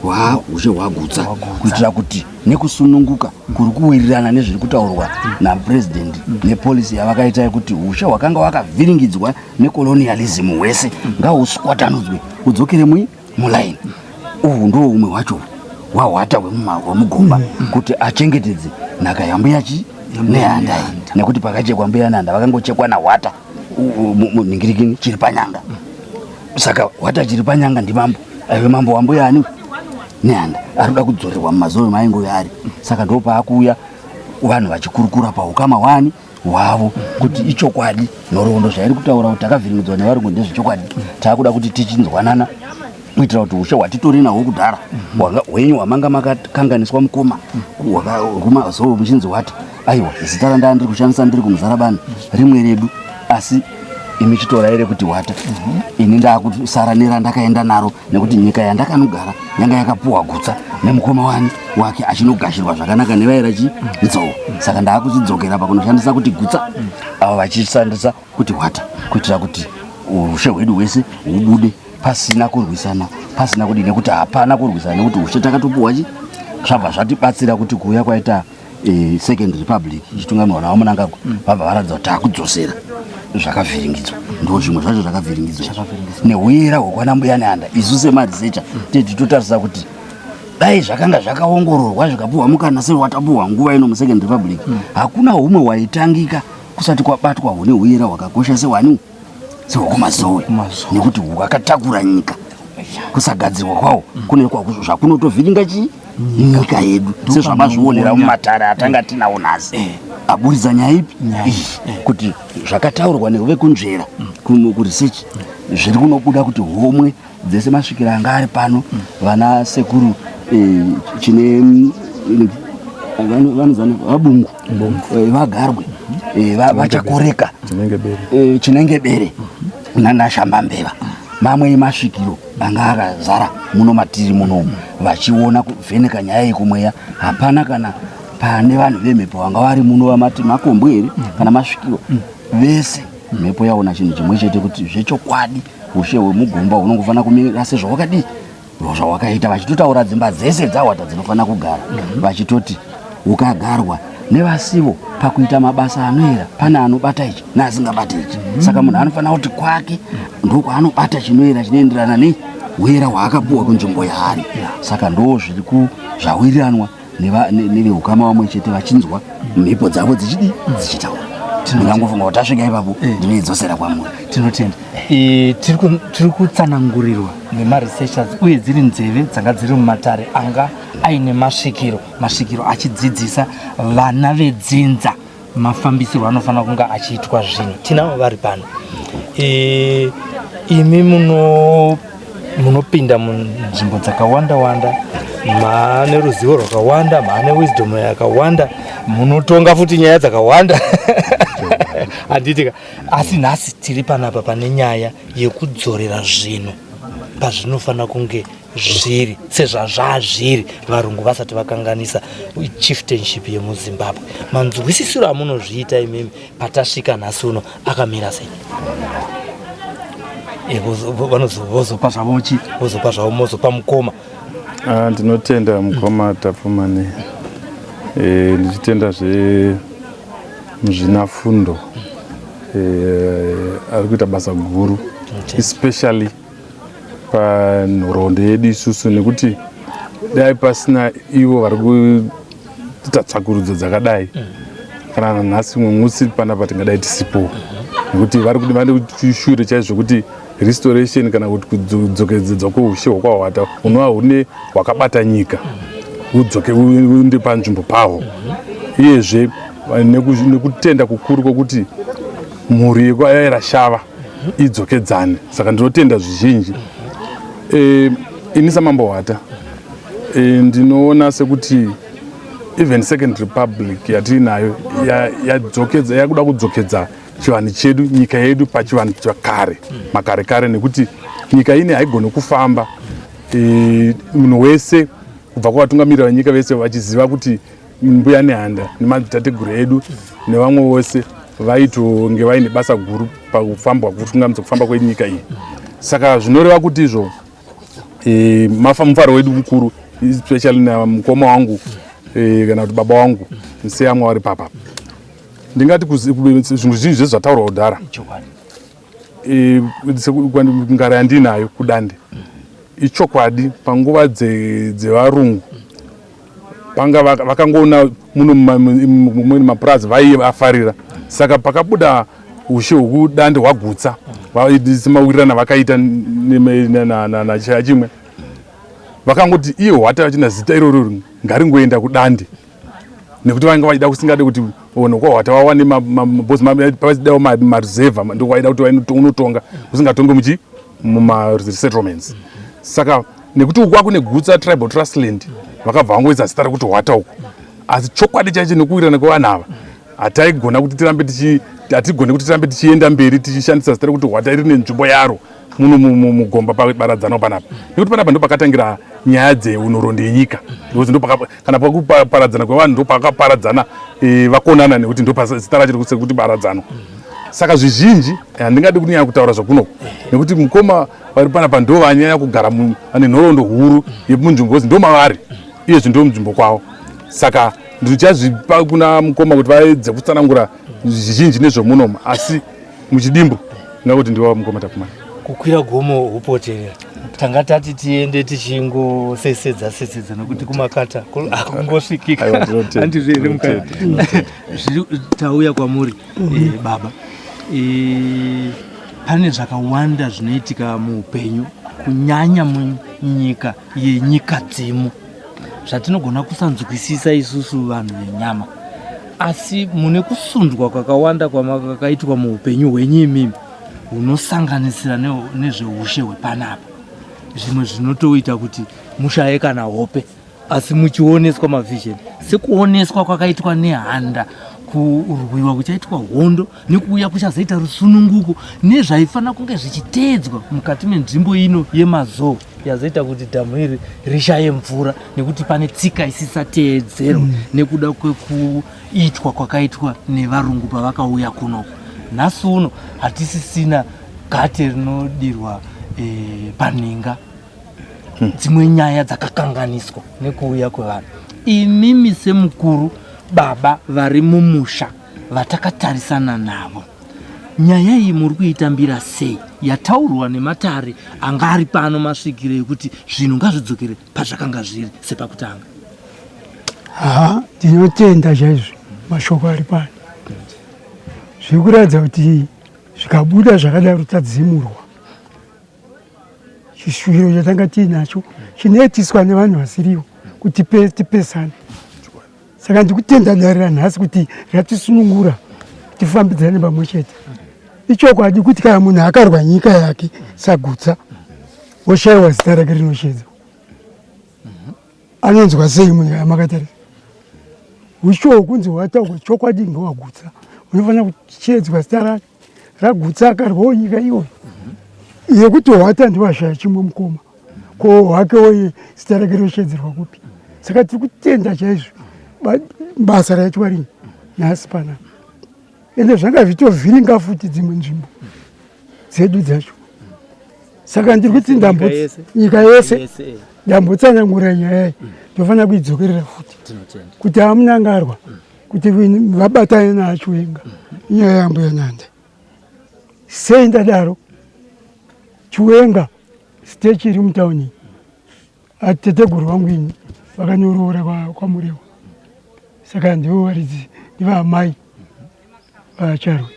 hwaushe hwaGutsa, kuitira kuti nekusununguka kuri kuwirirana nezviri kutaurwa napurezidendi nepolisi yavakaita yekuti ushe hwakanga hwakavhiringidzwa necolonialism hwese ngahuswatanudzwe hudzokere mulaini. Uhwu ndo humwe hwacho hwahwata hwemugomba kuti achengetedze nhaka yambuya chi Nehanda iyi, nekuti pakachekwa mbuya Nehanda vakangochekwa naHwata munhingirikini chiri panyanga. Saka Hwata chiri panyanga ndimambo, aive mambo wambuya ani Nehanda, ari kuda kudzorerwa mumazuva maaingove ari. Saka ndo paakuuya vanhu vachikurukura paukama hwani hwavo kuti ichokwadi nhoroondo zvairi kutaura kuti takavhiringidzwa nevarungu ndezvechokwadi, taakuda kuti tichinzwanana kuitira kuti ushe hwatitori nahwo kudhara hwenyu hwamanga makakanganiswa mukoma kumazowe muchinzi wati aiwa zita randaa ndiri kushandisa ndiri kumuzarabani rimwe redu, asi imi chitorai rekuti Hwata, ini ndakusara nerandakaenda naro nekuti nyika yandakanogara yanga yakapuhwa Gutsa nemukoma wani wake achinogashirwa zvakanaka nevaira chi Nzou. Saka ndaakuchidzokera pakunoshandisa kuti Gutsa, avo vachishandisa kuti Hwata, kuitira kuti ushe hwedu hwese hubude pasina kurwisana, pasina kudii, nekuti hapana kurwisana nekuti ushe takatopuhwa chi. Zvabva zvatibatsira kuti kuuya kwaita Second Republic ichitungamirwa navo Mnangagwa, vabva varatidza kuti takudzosera zvakavhiringidzwa. Ndo zvimwe zvacho zvakavhiringidzwa neuyera hwekwana mbuya Nehanda. Isu semaresearcher titotarisa kuti dai zvakanga zvakaongororwa zvikapuhwa mukana sewatapuhwa nguva ino muSecond Republic, hakuna humwe hwaitangika kusati kwabatwa hune uyera hwakakosha sehwani sehwekumazowe, nekuti hwakatakura nyika. Kusagadzirwa kwawo kune zvakunotovhiringa chii nyika yedu, sezvamazvionera mumatare atanga tinawo nhasi aburitsa nyaya ipi iyi, kuti zvakataurwa nevekunzvera kuresearch zviri kunobuda kuti homwe dzese masvikiro anga ari pano, vana sekuru chine vanozana vaBungu, vaGarwe, vaChakoreka, Chinenge Bere nanaShambambeva, mamwe masvikiro anga akazara muno matiri munomu, vachiona kuvheneka nyaya yekumweya, hapana kana pane vanhu vemhepo vanga vari muno vamati makombwe here kana masvikiro vese. Mhepo yaona chinhu chimwe chete kuti zvechokwadi ushe hwemugomba hunongofanira kumira sezvawakadii zvawakaita, vachitotaura dzimba dzese dzaHwata dzinofanira kugara, vachitoti ukagarwa nevasivo pakuita mabasa anoera pane anobata ichi neasingabati ichi. Saka munhu anofanira kuti kwake ndokwaanobata chinoera chinoenderana nei uyera hwaakapuwa kunzvimbo yaari. Saka ndo zviri zvawiranwa neveukama vamwe chete vachinzwa mhepo dzavo dzichidii dzichitaura. Ndingangofunga kuti tasvika ipapo, ndinoidzosera kwamuri. Tinotenda. Tiri kutsanangurirwa nemaresearchers uye dziri nzeve dzanga dziri mumatare anga aine masvikiro, masvikiro achidzidzisa vana vedzinza mafambisirwo anofanira kunge achiitwa zvinhu. Tinavo vari pano. Imi munopinda munzvimbo dzakawanda wanda, maane ruzivo rwakawanda, maane wisdom yakawanda, munotonga futi nyaya dzakawanda, handitika? Asi nhasi tiri panapa pane nyaya yekudzorera zvinhu pazvinofanira kunge zviri sezvazvazviri varungu vasati vakanganisa chieftainship yemuZimbabwe. Manzwisisiro amunozviita imimi patasvika nhasi uno akamira sei? Vozopa zvavo chi vozopa zvavo, mozopa mukoma. Ah, ndinotenda mukoma Tapfumani, ndichitendazve muzvinafundo ari kuita basa guru, especially panhoroondo yedu isusu, nekuti dai pasina ivo vari kuita tsvakurudzo dzakadai, kana nanhasi mumwe musi panapa tingadai tisipo, nekuti vari kutishure chaizvo kuti restoration kana kuti kudzokedzedzwa kweushe hwekwaHwata hunova hune hwakabata nyika hudzoke uende panzvimbo pahwo. Uyezve nekutenda kukuru kwokuti mhuri yekwayaira Shava idzokedzane. Saka ndinotenda zvizhinji. Ini samambo Hwata, ndinoona sekuti even Second Republic yatiinayo yadzokedza, yakuda kudzokedza. chivanhu chedu, nyika yedu pachivanhu chakare, makare kare, nekuti nyika ine haigoni kufamba e, munhu wese kubva kuvatungamiriri venyika vese vachiziva kuti Mbuya Nehanda nemadzitateguru edu nevamwe vose vaitonge vaine basa guru pakufambwa kutungamidza kufamba kwenyika iyi. Saka zvinoreva kuti izvo e, mufaro wedu mukuru especially namukoma wangu e, kana kuti baba wangu nseyamwa vari papa ndingati zvinhu zvizhinji zvese zvataurwa kudhara e, ngara yandinayo kudande ichokwadi panguva dzevarungu panga vakangoona muno mumweni mapurazi vaivafarira saka pakabuda ushe hwekudande hwagutsa semawirirana vakaita nachimwe vakangoti iye hwata vachina zita iroro ngaringoenda kudande nekuti vanga vachida kusingade kuti vanhu kwahwata vawane vachidawo maruzevha ndokwaida kuti unotonga usingatonge muchi mumaresettlements saka nekuti uku kwakune gutsa tribal trust land vakabva vangoisa zita rekuti hwata uku asi chokwadi chaicho nekuwirirana kwevanhu ava hataigona kuti tirambe tichi hatigone kuti tirambe tichienda mberi tichishandisa zita rekuti hwata iri nenzvimbo yaro muno mugomba pabaradzano panapa nekuti panapa ndopakatangira nyaya dzeunhoroondo yenyika because kana pakuparadzana kwevanhu ndopakaparadzana e, vakonana nekuti ndopazita racho sekuti baradzano saka zvizhinji handingadi kunyanya kutaura zvakunoko nekuti mukoma vari panapa ndo vanyanya kugara vane nhoroondo huru yemunzvimbo because ndo mavari iyezvi ndo munzvimbo kwavo saka ndichazvipa kuna mukoma kuti vaedze kutsanangura zvizhinji nezvemunomu asi muchidimbu ngakuti ndiwa mukoma Tapfumani. Kukwira gomo hupoterera tanga tati tiende tichingosesedza sesedza nokuti kumakata hakungosvikika handizvo here mukati tauya kwamuri eh, baba eh, pane zvakawanda zvinoitika muupenyu kunyanya munyika yenyika dzimu zvatinogona kusanzwisisa isusu vanhu venyama asi mune kusundwa kwakawanda kwamakaitwa muupenyu hwenyu imimi hunosanganisira nezveushe hwepanapa zvimwe zvinotoita kuti mushaye kana hope asi muchioneswa mavision sekuoneswa kwakaitwa nehanda kurwiwa kuchaitwa hondo nekuuya kuchazoita rusununguko nezvaifanira kunge zvichiteedzwa mukati menzvimbo ino yemazoo yazoita kuti dhamu iri rishaye mvura nekuti pane tsika isisateedzerwe mm. nekuda kwekuitwa kwakaitwa nevarungu pavakauya kunoku nhasi uno hatisisina gate rinodirwa e, paninga hmm. dzimwe nyaya dzakakanganiswa nekuuya kwevanhu imimi semukuru baba vari mumusha vatakatarisana navo nyaya iyi muri kuitambira sei yataurwa nematare anga ari pano masvikiro ekuti zvinhu ngazvidzokere pazvakanga zviri sepakutanga ha ndinotenda chaizvo mashoko ari pano zviri kuratidza kuti zvikabuda zvakadaro tadzimurwa Chishuviro chatanga tiinacho chinoitiswa nevanhu vasirivo kuti tipesane. Saka ndikutenda dare ranhasi kuti ratisunungura tifambidzane pamwe chete. Ichokwadi kuti kana munhu akarwa nyika yake sagutsa woshaiwa zita rake rinoshedzwa anonzwa sei munyika yamakatarisa usho hwokunzi hwataurwa chokwadi ngewagutsa unofanira kuchedzwa zita rake ragutsa akarwawo nyika iyoyo yekuti hwata ndiwashaya chimwe mukoma ko hwake woye zita rake roshedzerwa kupi saka tiri kutenda chaizvo basa raitwa rini nhasi panapa ende zvanga zvitovhiringa futi dzimwe nzvimbo dzedu dzacho saka ndiri kuti nyika yese eh. ndambotsanangura nyaya iyi ndofanira kuidzokerera futi kuti amunangarwa kuti vabatane naachiwenga inyaya yambuya nanda sei ndadaro chiwenga sitechi iri mutauni ateteguru vangu ini vakanoroora kwamurewa saka ndivo varidzi ndivaamai vacharwe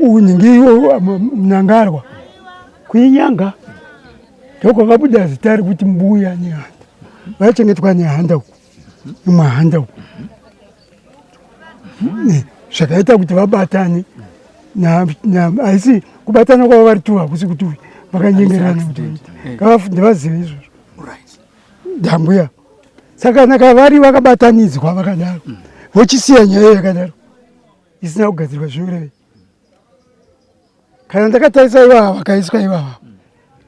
unhingi mnangarwa kuinyanga ndokwakabuda zita rekuti mbuya nehanda vaichengetwa nehanda uku imwahanda uku zvakaita kuti vabatane haisi kubatana kwavo vari tu hakusi kuti vakanyengerana kuti ngavazive izvozvo ndambuya saka naka vari vakabatanidzwa vakadaro vochisiya nyaya yakadaro. isina kugadzirwa zvinorevei kana ndakatarisa ivava vakaiswa ivava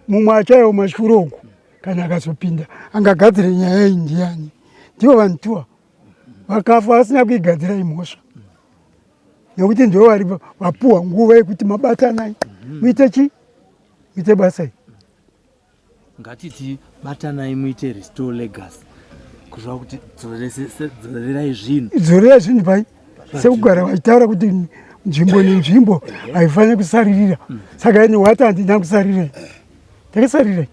mumwe achaiwo mashuro uku kana akazopinda angagadzire nyaya iyi ndiyani ndivo vanhu tuwa vakafa vasina kuigadzira imhosva nekuti ndivo vari vapuhwa nguva yekuti mabatanai muite chii muite basa iri Ngatiti batanai muite restore legacy kureva kuti dzorerai zvinhu. Dzorerai zvinhu pai sekugara vachitaura kuti nzvimbo nenzvimbo haifaniri kusaririra. Mm. Saka ini wati handina kusarirei. Ndakasarirei.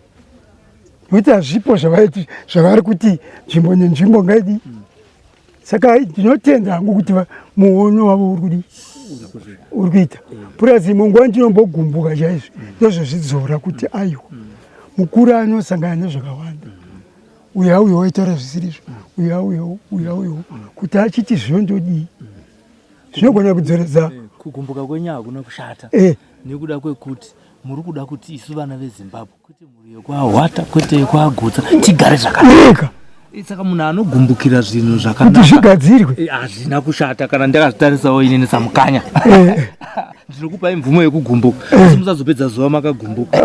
Nokuti hazvipo zvavaiti zvavari kuti nzvimbo nenzvimbo ngaidii. Mm. Saka ndinotenda hangu kuti muono wavo uri kudii uri kuita purazi imwe nguva ndinombogumbuka chaizvo ndozozvidzora kuti aiwa mukuru anosangana nezvakawanda uyo auyo waitaura zvisirizvo uyo auyo uyo auyo kuti achiti zvino ndodii zvinogona kudzoredza eh, kugumbuka kwenyu hakuna kushata eh. nekuda kwekuti muri kuda kuti isu vana vezimbabwe kwete mhuri yekwahwata kwete yekwagutsa tigare zvakanaka saka munhu anogumbukira zvinhu zvakanaka kuti zvigadzirwe eh, hazvina kushata kana ndakazvitarisawo inini samukanya eh. ndinokupai mvumo yekugumbuka eh. asi musazopedza zuva makagumbuka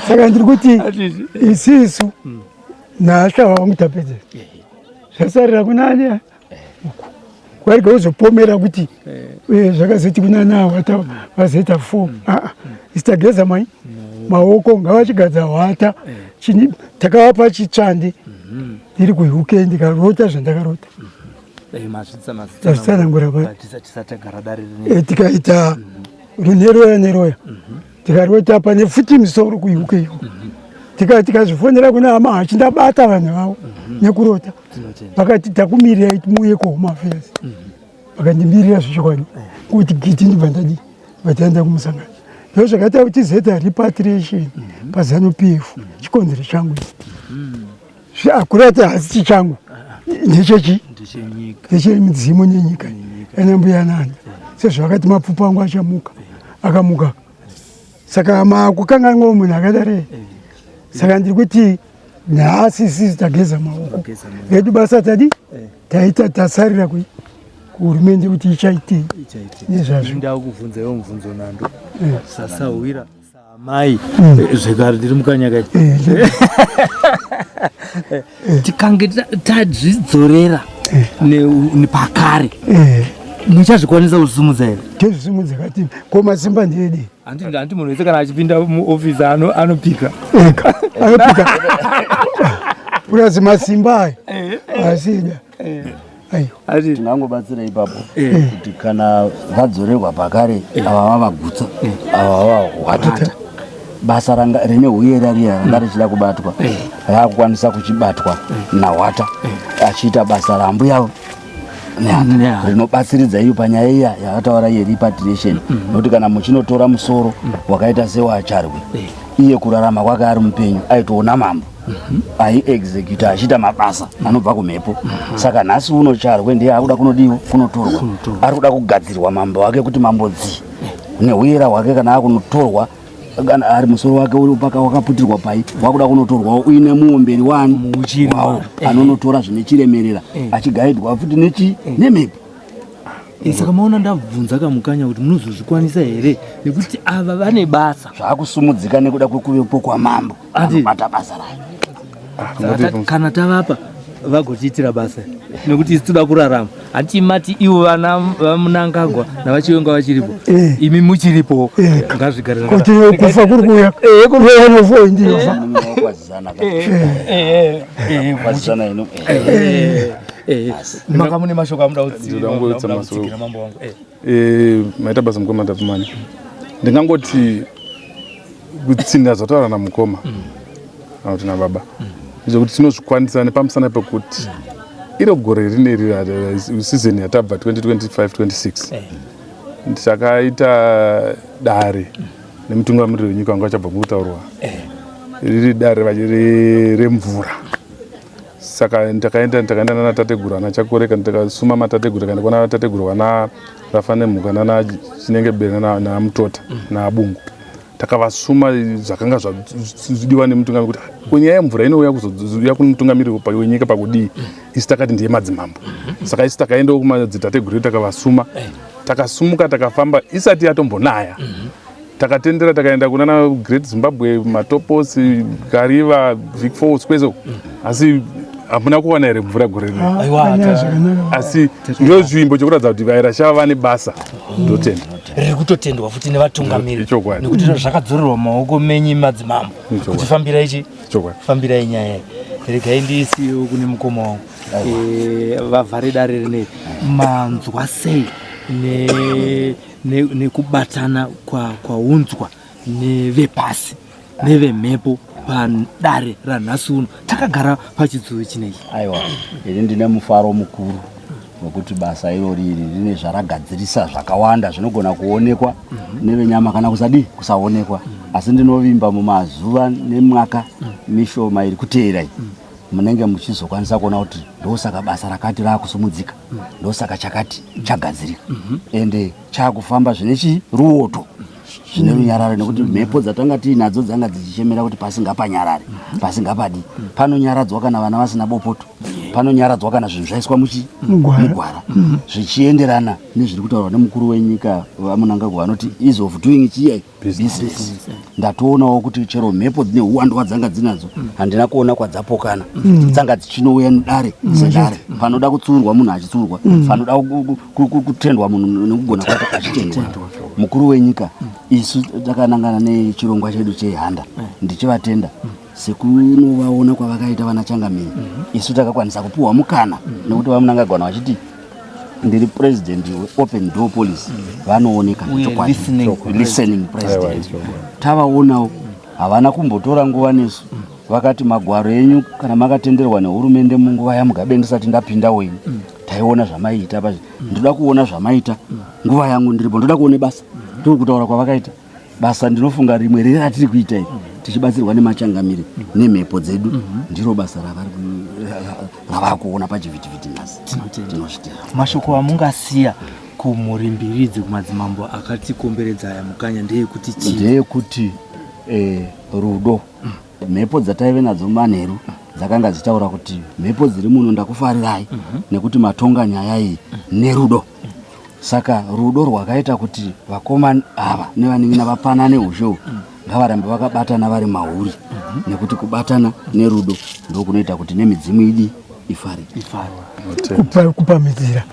saka ndiri kuti isisu hmm. nhasha wangu tapedza zvasarira kunani uku kwarega kuzopomera kuti eh. eh, zvakazoti kuna nahwata vazoita fo mm. aa ah, isi tageza mai maoko ngavachigadza hwata eh. takavapa chitsvandi mm-hmm. ndiri kuuk ndikarota zvandakarota tazvitsanangura pa tikaita mm-hmm. runeroya neroya mm-hmm. tikarota pane futi misoro kuuk iko tikazvifonera kuna hama hachi ndabata vanhu vavo nekurota vakati takumirirai muuye kuhome affairs mhm. vakandimirira zvechokwadi eh. kuti giti ndibva ndadii vataenda kumusangano ndo zvakaita kuti tizoita repatriation mhm. pazanu p f mhm. chikonzero changu ichi akurati hasi chichangu ah. ndechechi ndechemidzimu nenyika ana mbuya nani eh. sezvavakati mapfupa angu achamuka akamuka saka makukanganwawo munhu akadare saka ndiri kuti nhasi isisi tageza maoko redu basa tadi eh. taita tasarira kuhurumende kuti ichaitei nezvazvo ndakubvunza iwo mubvunzo nando eh. sasahwira saamai mm. eh, zvekare ndiri mukanyaka tikange tazvidzorera pakare muchazvikwanisa kusimudza here tozvisimudza kati ko masimba ndiyedii Hanti hanti munhu wese kana achipinda muoffice ano anopika. Eka anopika. Purazi masimba ayo. Eh. Asida. Eh. Ayo. Ati tingangobatsira ipapo eh. kuti kana vadzorerwa pakare ava vavagutsa ava vavahwatata basa ranga rine huyera riya ranga richida kubatwa rakukwanisa kuchibatwa nahwata achiita basa raambuya rinobatsiridza iyo panyaya iya yakataura yerepatriation mm. nokuti kana muchinotora musoro mm. wakaita sewacharwe eh. iye kurarama kwake ari mupenyu aitoona mambo mm-hmm. aiexecuta achiita mabasa mm. anobva kumhepo mm-hmm. saka nhasi uno charwe ndiye akuda kunodiwo kunotorwa ari kuda kugadzirwa mambo wake kuti mambo dzii eh. nehuyera hwake kana akunotorwa kana ari musoro wake uri paka wakaputirwa pai wakuda kunotorwawo uine muomberi wani wawo eh. anonotora zvine chiremerera eh. achigaidwa futi nechi eh. nemhepo saka maona ndabvunza kamukanya kuti munozozvikwanisa here nekuti ava vane basa zvakusumudzika nekuda kwekuvepo kwamambo anobata basa rayo kana tavapa vagotiitira basa nekuti isu toda kurarama hanti mati ivo vana vamunangagwa navachiwenga vachiripo eh. imi muchiripo eh. ngazvigare kuti kufa kuri kuuya eh, kunofa ndinofa maka mune mashoko amuda kutsigira mambo wangu maita basa mukoma tapfumani ndingangoti kutsinda zvataura namukoma mm. kana kuti nababa mm. zvekuti tinozvikwanisa nepamusana pekuti mm. iro gore rineri season yatabva 2025 26 eh. takaita dare nemutungamiriri wenyika wanga achabva mukutaurwa eh. riri dare remvura saka ndakaenda ndakaenda nana tateguru ana chakoreka ndakasuma matateguru ndikaenda kwana tateguru vana rafa nemhuka nana chinenge bere namutota mm. naabungu. Takavasuma zvakanga zvadiwa nemutungamiri kuti kunyaya yemvura inouya kuzouya kumutungamiri wenyika pakudii, isu takati ndiye madzimambo. Saka isu takaendawo kumadzitateguru edu takavasuma, takasumuka takafamba isati yatombonaya. Takatendera takaenda kunana Great Zimbabwe, Matoposi, Kariva, Vic Falls, kwese, asi hamuna kuwana here mvura gore rino? Asi ndo zvimbo chekuratidza kuti vairashava vane basa. Ndotenda. Riri kutotendwa futi nevatungamiri nekuti zvakadzorerwa mumaoko menyu madzimambo kuti fambirai chi fambirai nyaya iyi. Regai ndiisiyewo kune mukoma wangu vavhare dare rineri. Manzwa sei nekubatana kwaunzwa nevepasi nevemhepo padare ranhasi uno takagara pachitsuwi chinechi? Aiwa, ini ndine mufaro mukuru wekuti basa irori iri rine zvaragadzirisa zvakawanda zvinogona kuonekwa nevenyama kana kusadii kusaonekwa, asi ndinovimba mumazuva nemwaka mishoma iri kuteera iyi munenge muchizokwanisa kuona kuti ndosaka basa rakati raakusumudzika, ndosaka chakati chagadzirika ende chakufamba zvine chii ruoto, zvine runyararo, nekuti mhepo dzatanga tiinadzo dzanga dzichichemera kuti pasi ngapanyarare, pasi ngapadi. Panonyaradzwa kana vana vasina bopoto, panonyaradzwa kana zvinhu zvaiswa muchi mugwara, zvichienderana nezviri kutaurwa nemukuru wenyika VaMnangagwa vanoti ease of doing chiyai business. Ndatoonawo kuti chero mhepo dzine uwandu hwadzanga dzinadzo handina kuona kwadzapokana, dzanga dzichinouya dare sedare. Panoda kutsurwa munhu achitsurwa, panoda kutendwa munhu nekugona kwake achitendwa. Mukuru wenyika, isu takanangana nechirongwa chedu chehanda, ndichivatenda sekunovaona kwavakaita vana changamire. Isu takakwanisa kupiwa mukana nekuti VaMnangagwa vachiti ndiri president weopen door policy, vanooneka chokwadi, listening president. Tavaonawo, havana kumbotora nguva nesu, vakati magwaro enyu kana makatenderwa nehurumende munguva yaMugabe ndisati ndapinda wenyu, taiona zvamaiita pazvi, ndoda kuona zvamaita nguva yangu ndiripo, ndoda kuona basa. Ndokutaura kwavakaita basa. Ndinofunga rimwe riri ratiri kuita iri tichibatsirwa nemachangamire nemhepo dzedu ndiro basa ravari kuona pachivhitivhiti nhasi. Tinozvitenda. Mashoko amungasiya kumhuri mbiri idzi, kumadzimambo akatikomberedza aya, Mukanya, ndeyekuti chii? Ndeyekuti rudo. Mhepo dzataive nadzo manheru dzakanga dzichitaura kuti mhepo dziri muno ndakufarirai nekuti matonga nyaya iyi nerudo. Saka rudo rwakaita kuti vakomana ava nevanin'ina vapanane ushe uhu, ngavarambe vakabatana vari mauri, nekuti kubatana nerudo ndokunoita kuti nemidzimu idi ifare. Kupamhidzira,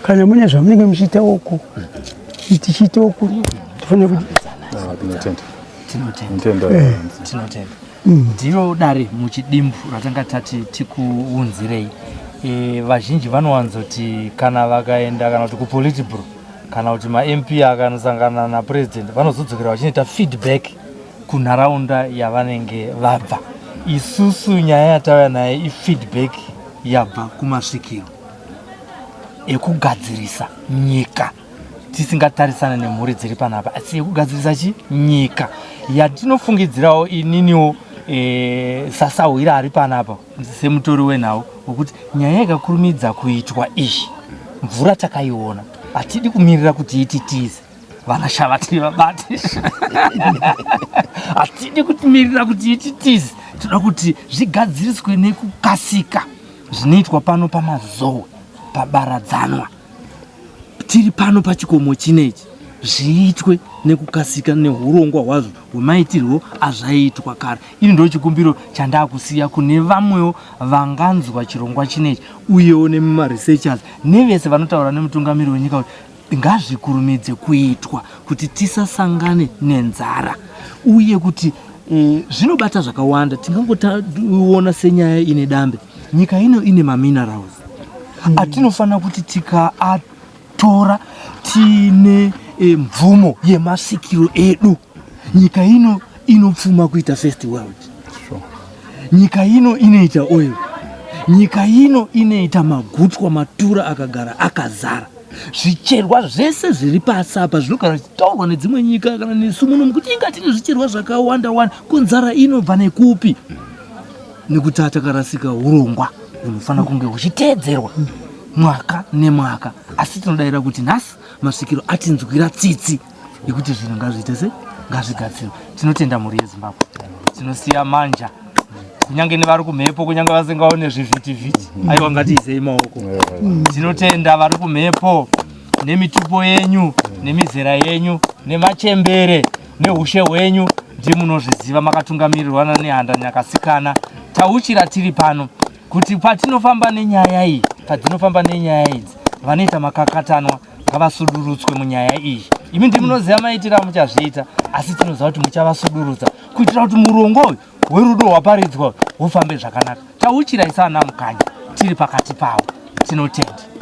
kana mune zvamunenge muchiita uku, tichiita uku, tofanira kuti Tinotenda. Ndiro dare muchidimbu ratanga tati tikuunzirei. Vazhinji vanowanzoti kana vakaenda kana kuti kupolitburo kana kuti maMP akanosangana napresident, vanozodzokera vachinoita feedback kunharaunda yavanenge vabva. Isusu nyaya yatauya naye ifeedback yabva kumasvikiro ekugadzirisa nyika, tisingatarisana nemhuri dziri panapa, asi yekugadzirisa chi nyika yatinofungidzirawo. Ininiwo sasahwira ari panapa semutori wenhau wekuti nyaya ikakurumidza kuitwa iyi, mvura takaiona, hatidi kumirira kuti ititize vana shava tiri vabate, hatidi kumirira kuti ititize. Toda kuti zvigadziriswe nekukasika zvinoitwa pano paMazowe pabaradzanwa tiri pano pachikomo chinechi, zviitwe nekukasika neurongwa hwazvo hwemaitirwo azvaiitwa kare. Ini ndo chikumbiro chandakusiya kune vamwewo vanganzwa chirongwa chinechi, uyewo nemaresearchers nevese vanotaura nemutungamiri wenyika, kuti ngazvikurumidze kuitwa kuti tisasangane nenzara, uye kuti zvinobata zvakawanda. Tingangoona senyaya ine dambe. Nyika ino ine maminerals atinofanira kuti tikaatora tiine mvumo yemasikiro edu, nyika ino inopfuma kuita first world. Nyika ino inoita oil, nyika ino inoita magutwa, matura akagara akazara, zvicherwa zvese zviri pasi apa zvinogara zvichitaurwa nedzimwe nyika kana nesu muno kuti inga tine zvicherwa zvakawanda wanda. Kunzara inobva nekupi? Nekuti takarasika urongwa hunofanira kunge huchiteedzerwa mwaka nemwaka. Asi tinodayira kuti nhasi masvikiro atinzwira tsitsi yekuti zvinhu ngazviite se. Ngazvigadzirwe. Tinotenda mhuri yeZimbabwe. Tinosiya manja kunyange nevari kumhepo, kunyange vasingaone zvivhitivhiti, aiwa, ngatiisei maoko. Tinotenda vari kumhepo nemitupo yenyu nemizera yenyu nemachembere neushe hwenyu, ndimunozviziva, makatungamirirwa naNehanda Nyakasikana. Tauchira tiri pano kuti patinofamba nenyaya iyi, padzinofamba nenyaya idzi, vanoita makakatanwa ngavasudurutswe munyaya iyi. Imi ndimunoziva maitiro amuchazviita, asi tinoziva kuti muchavasudurutsa kuitira kuti murongo uyu werudo hwaparidzwa hufambe zvakanaka. Tauchira isa ana Mukanya tiri pakati pavo. Tinotenda.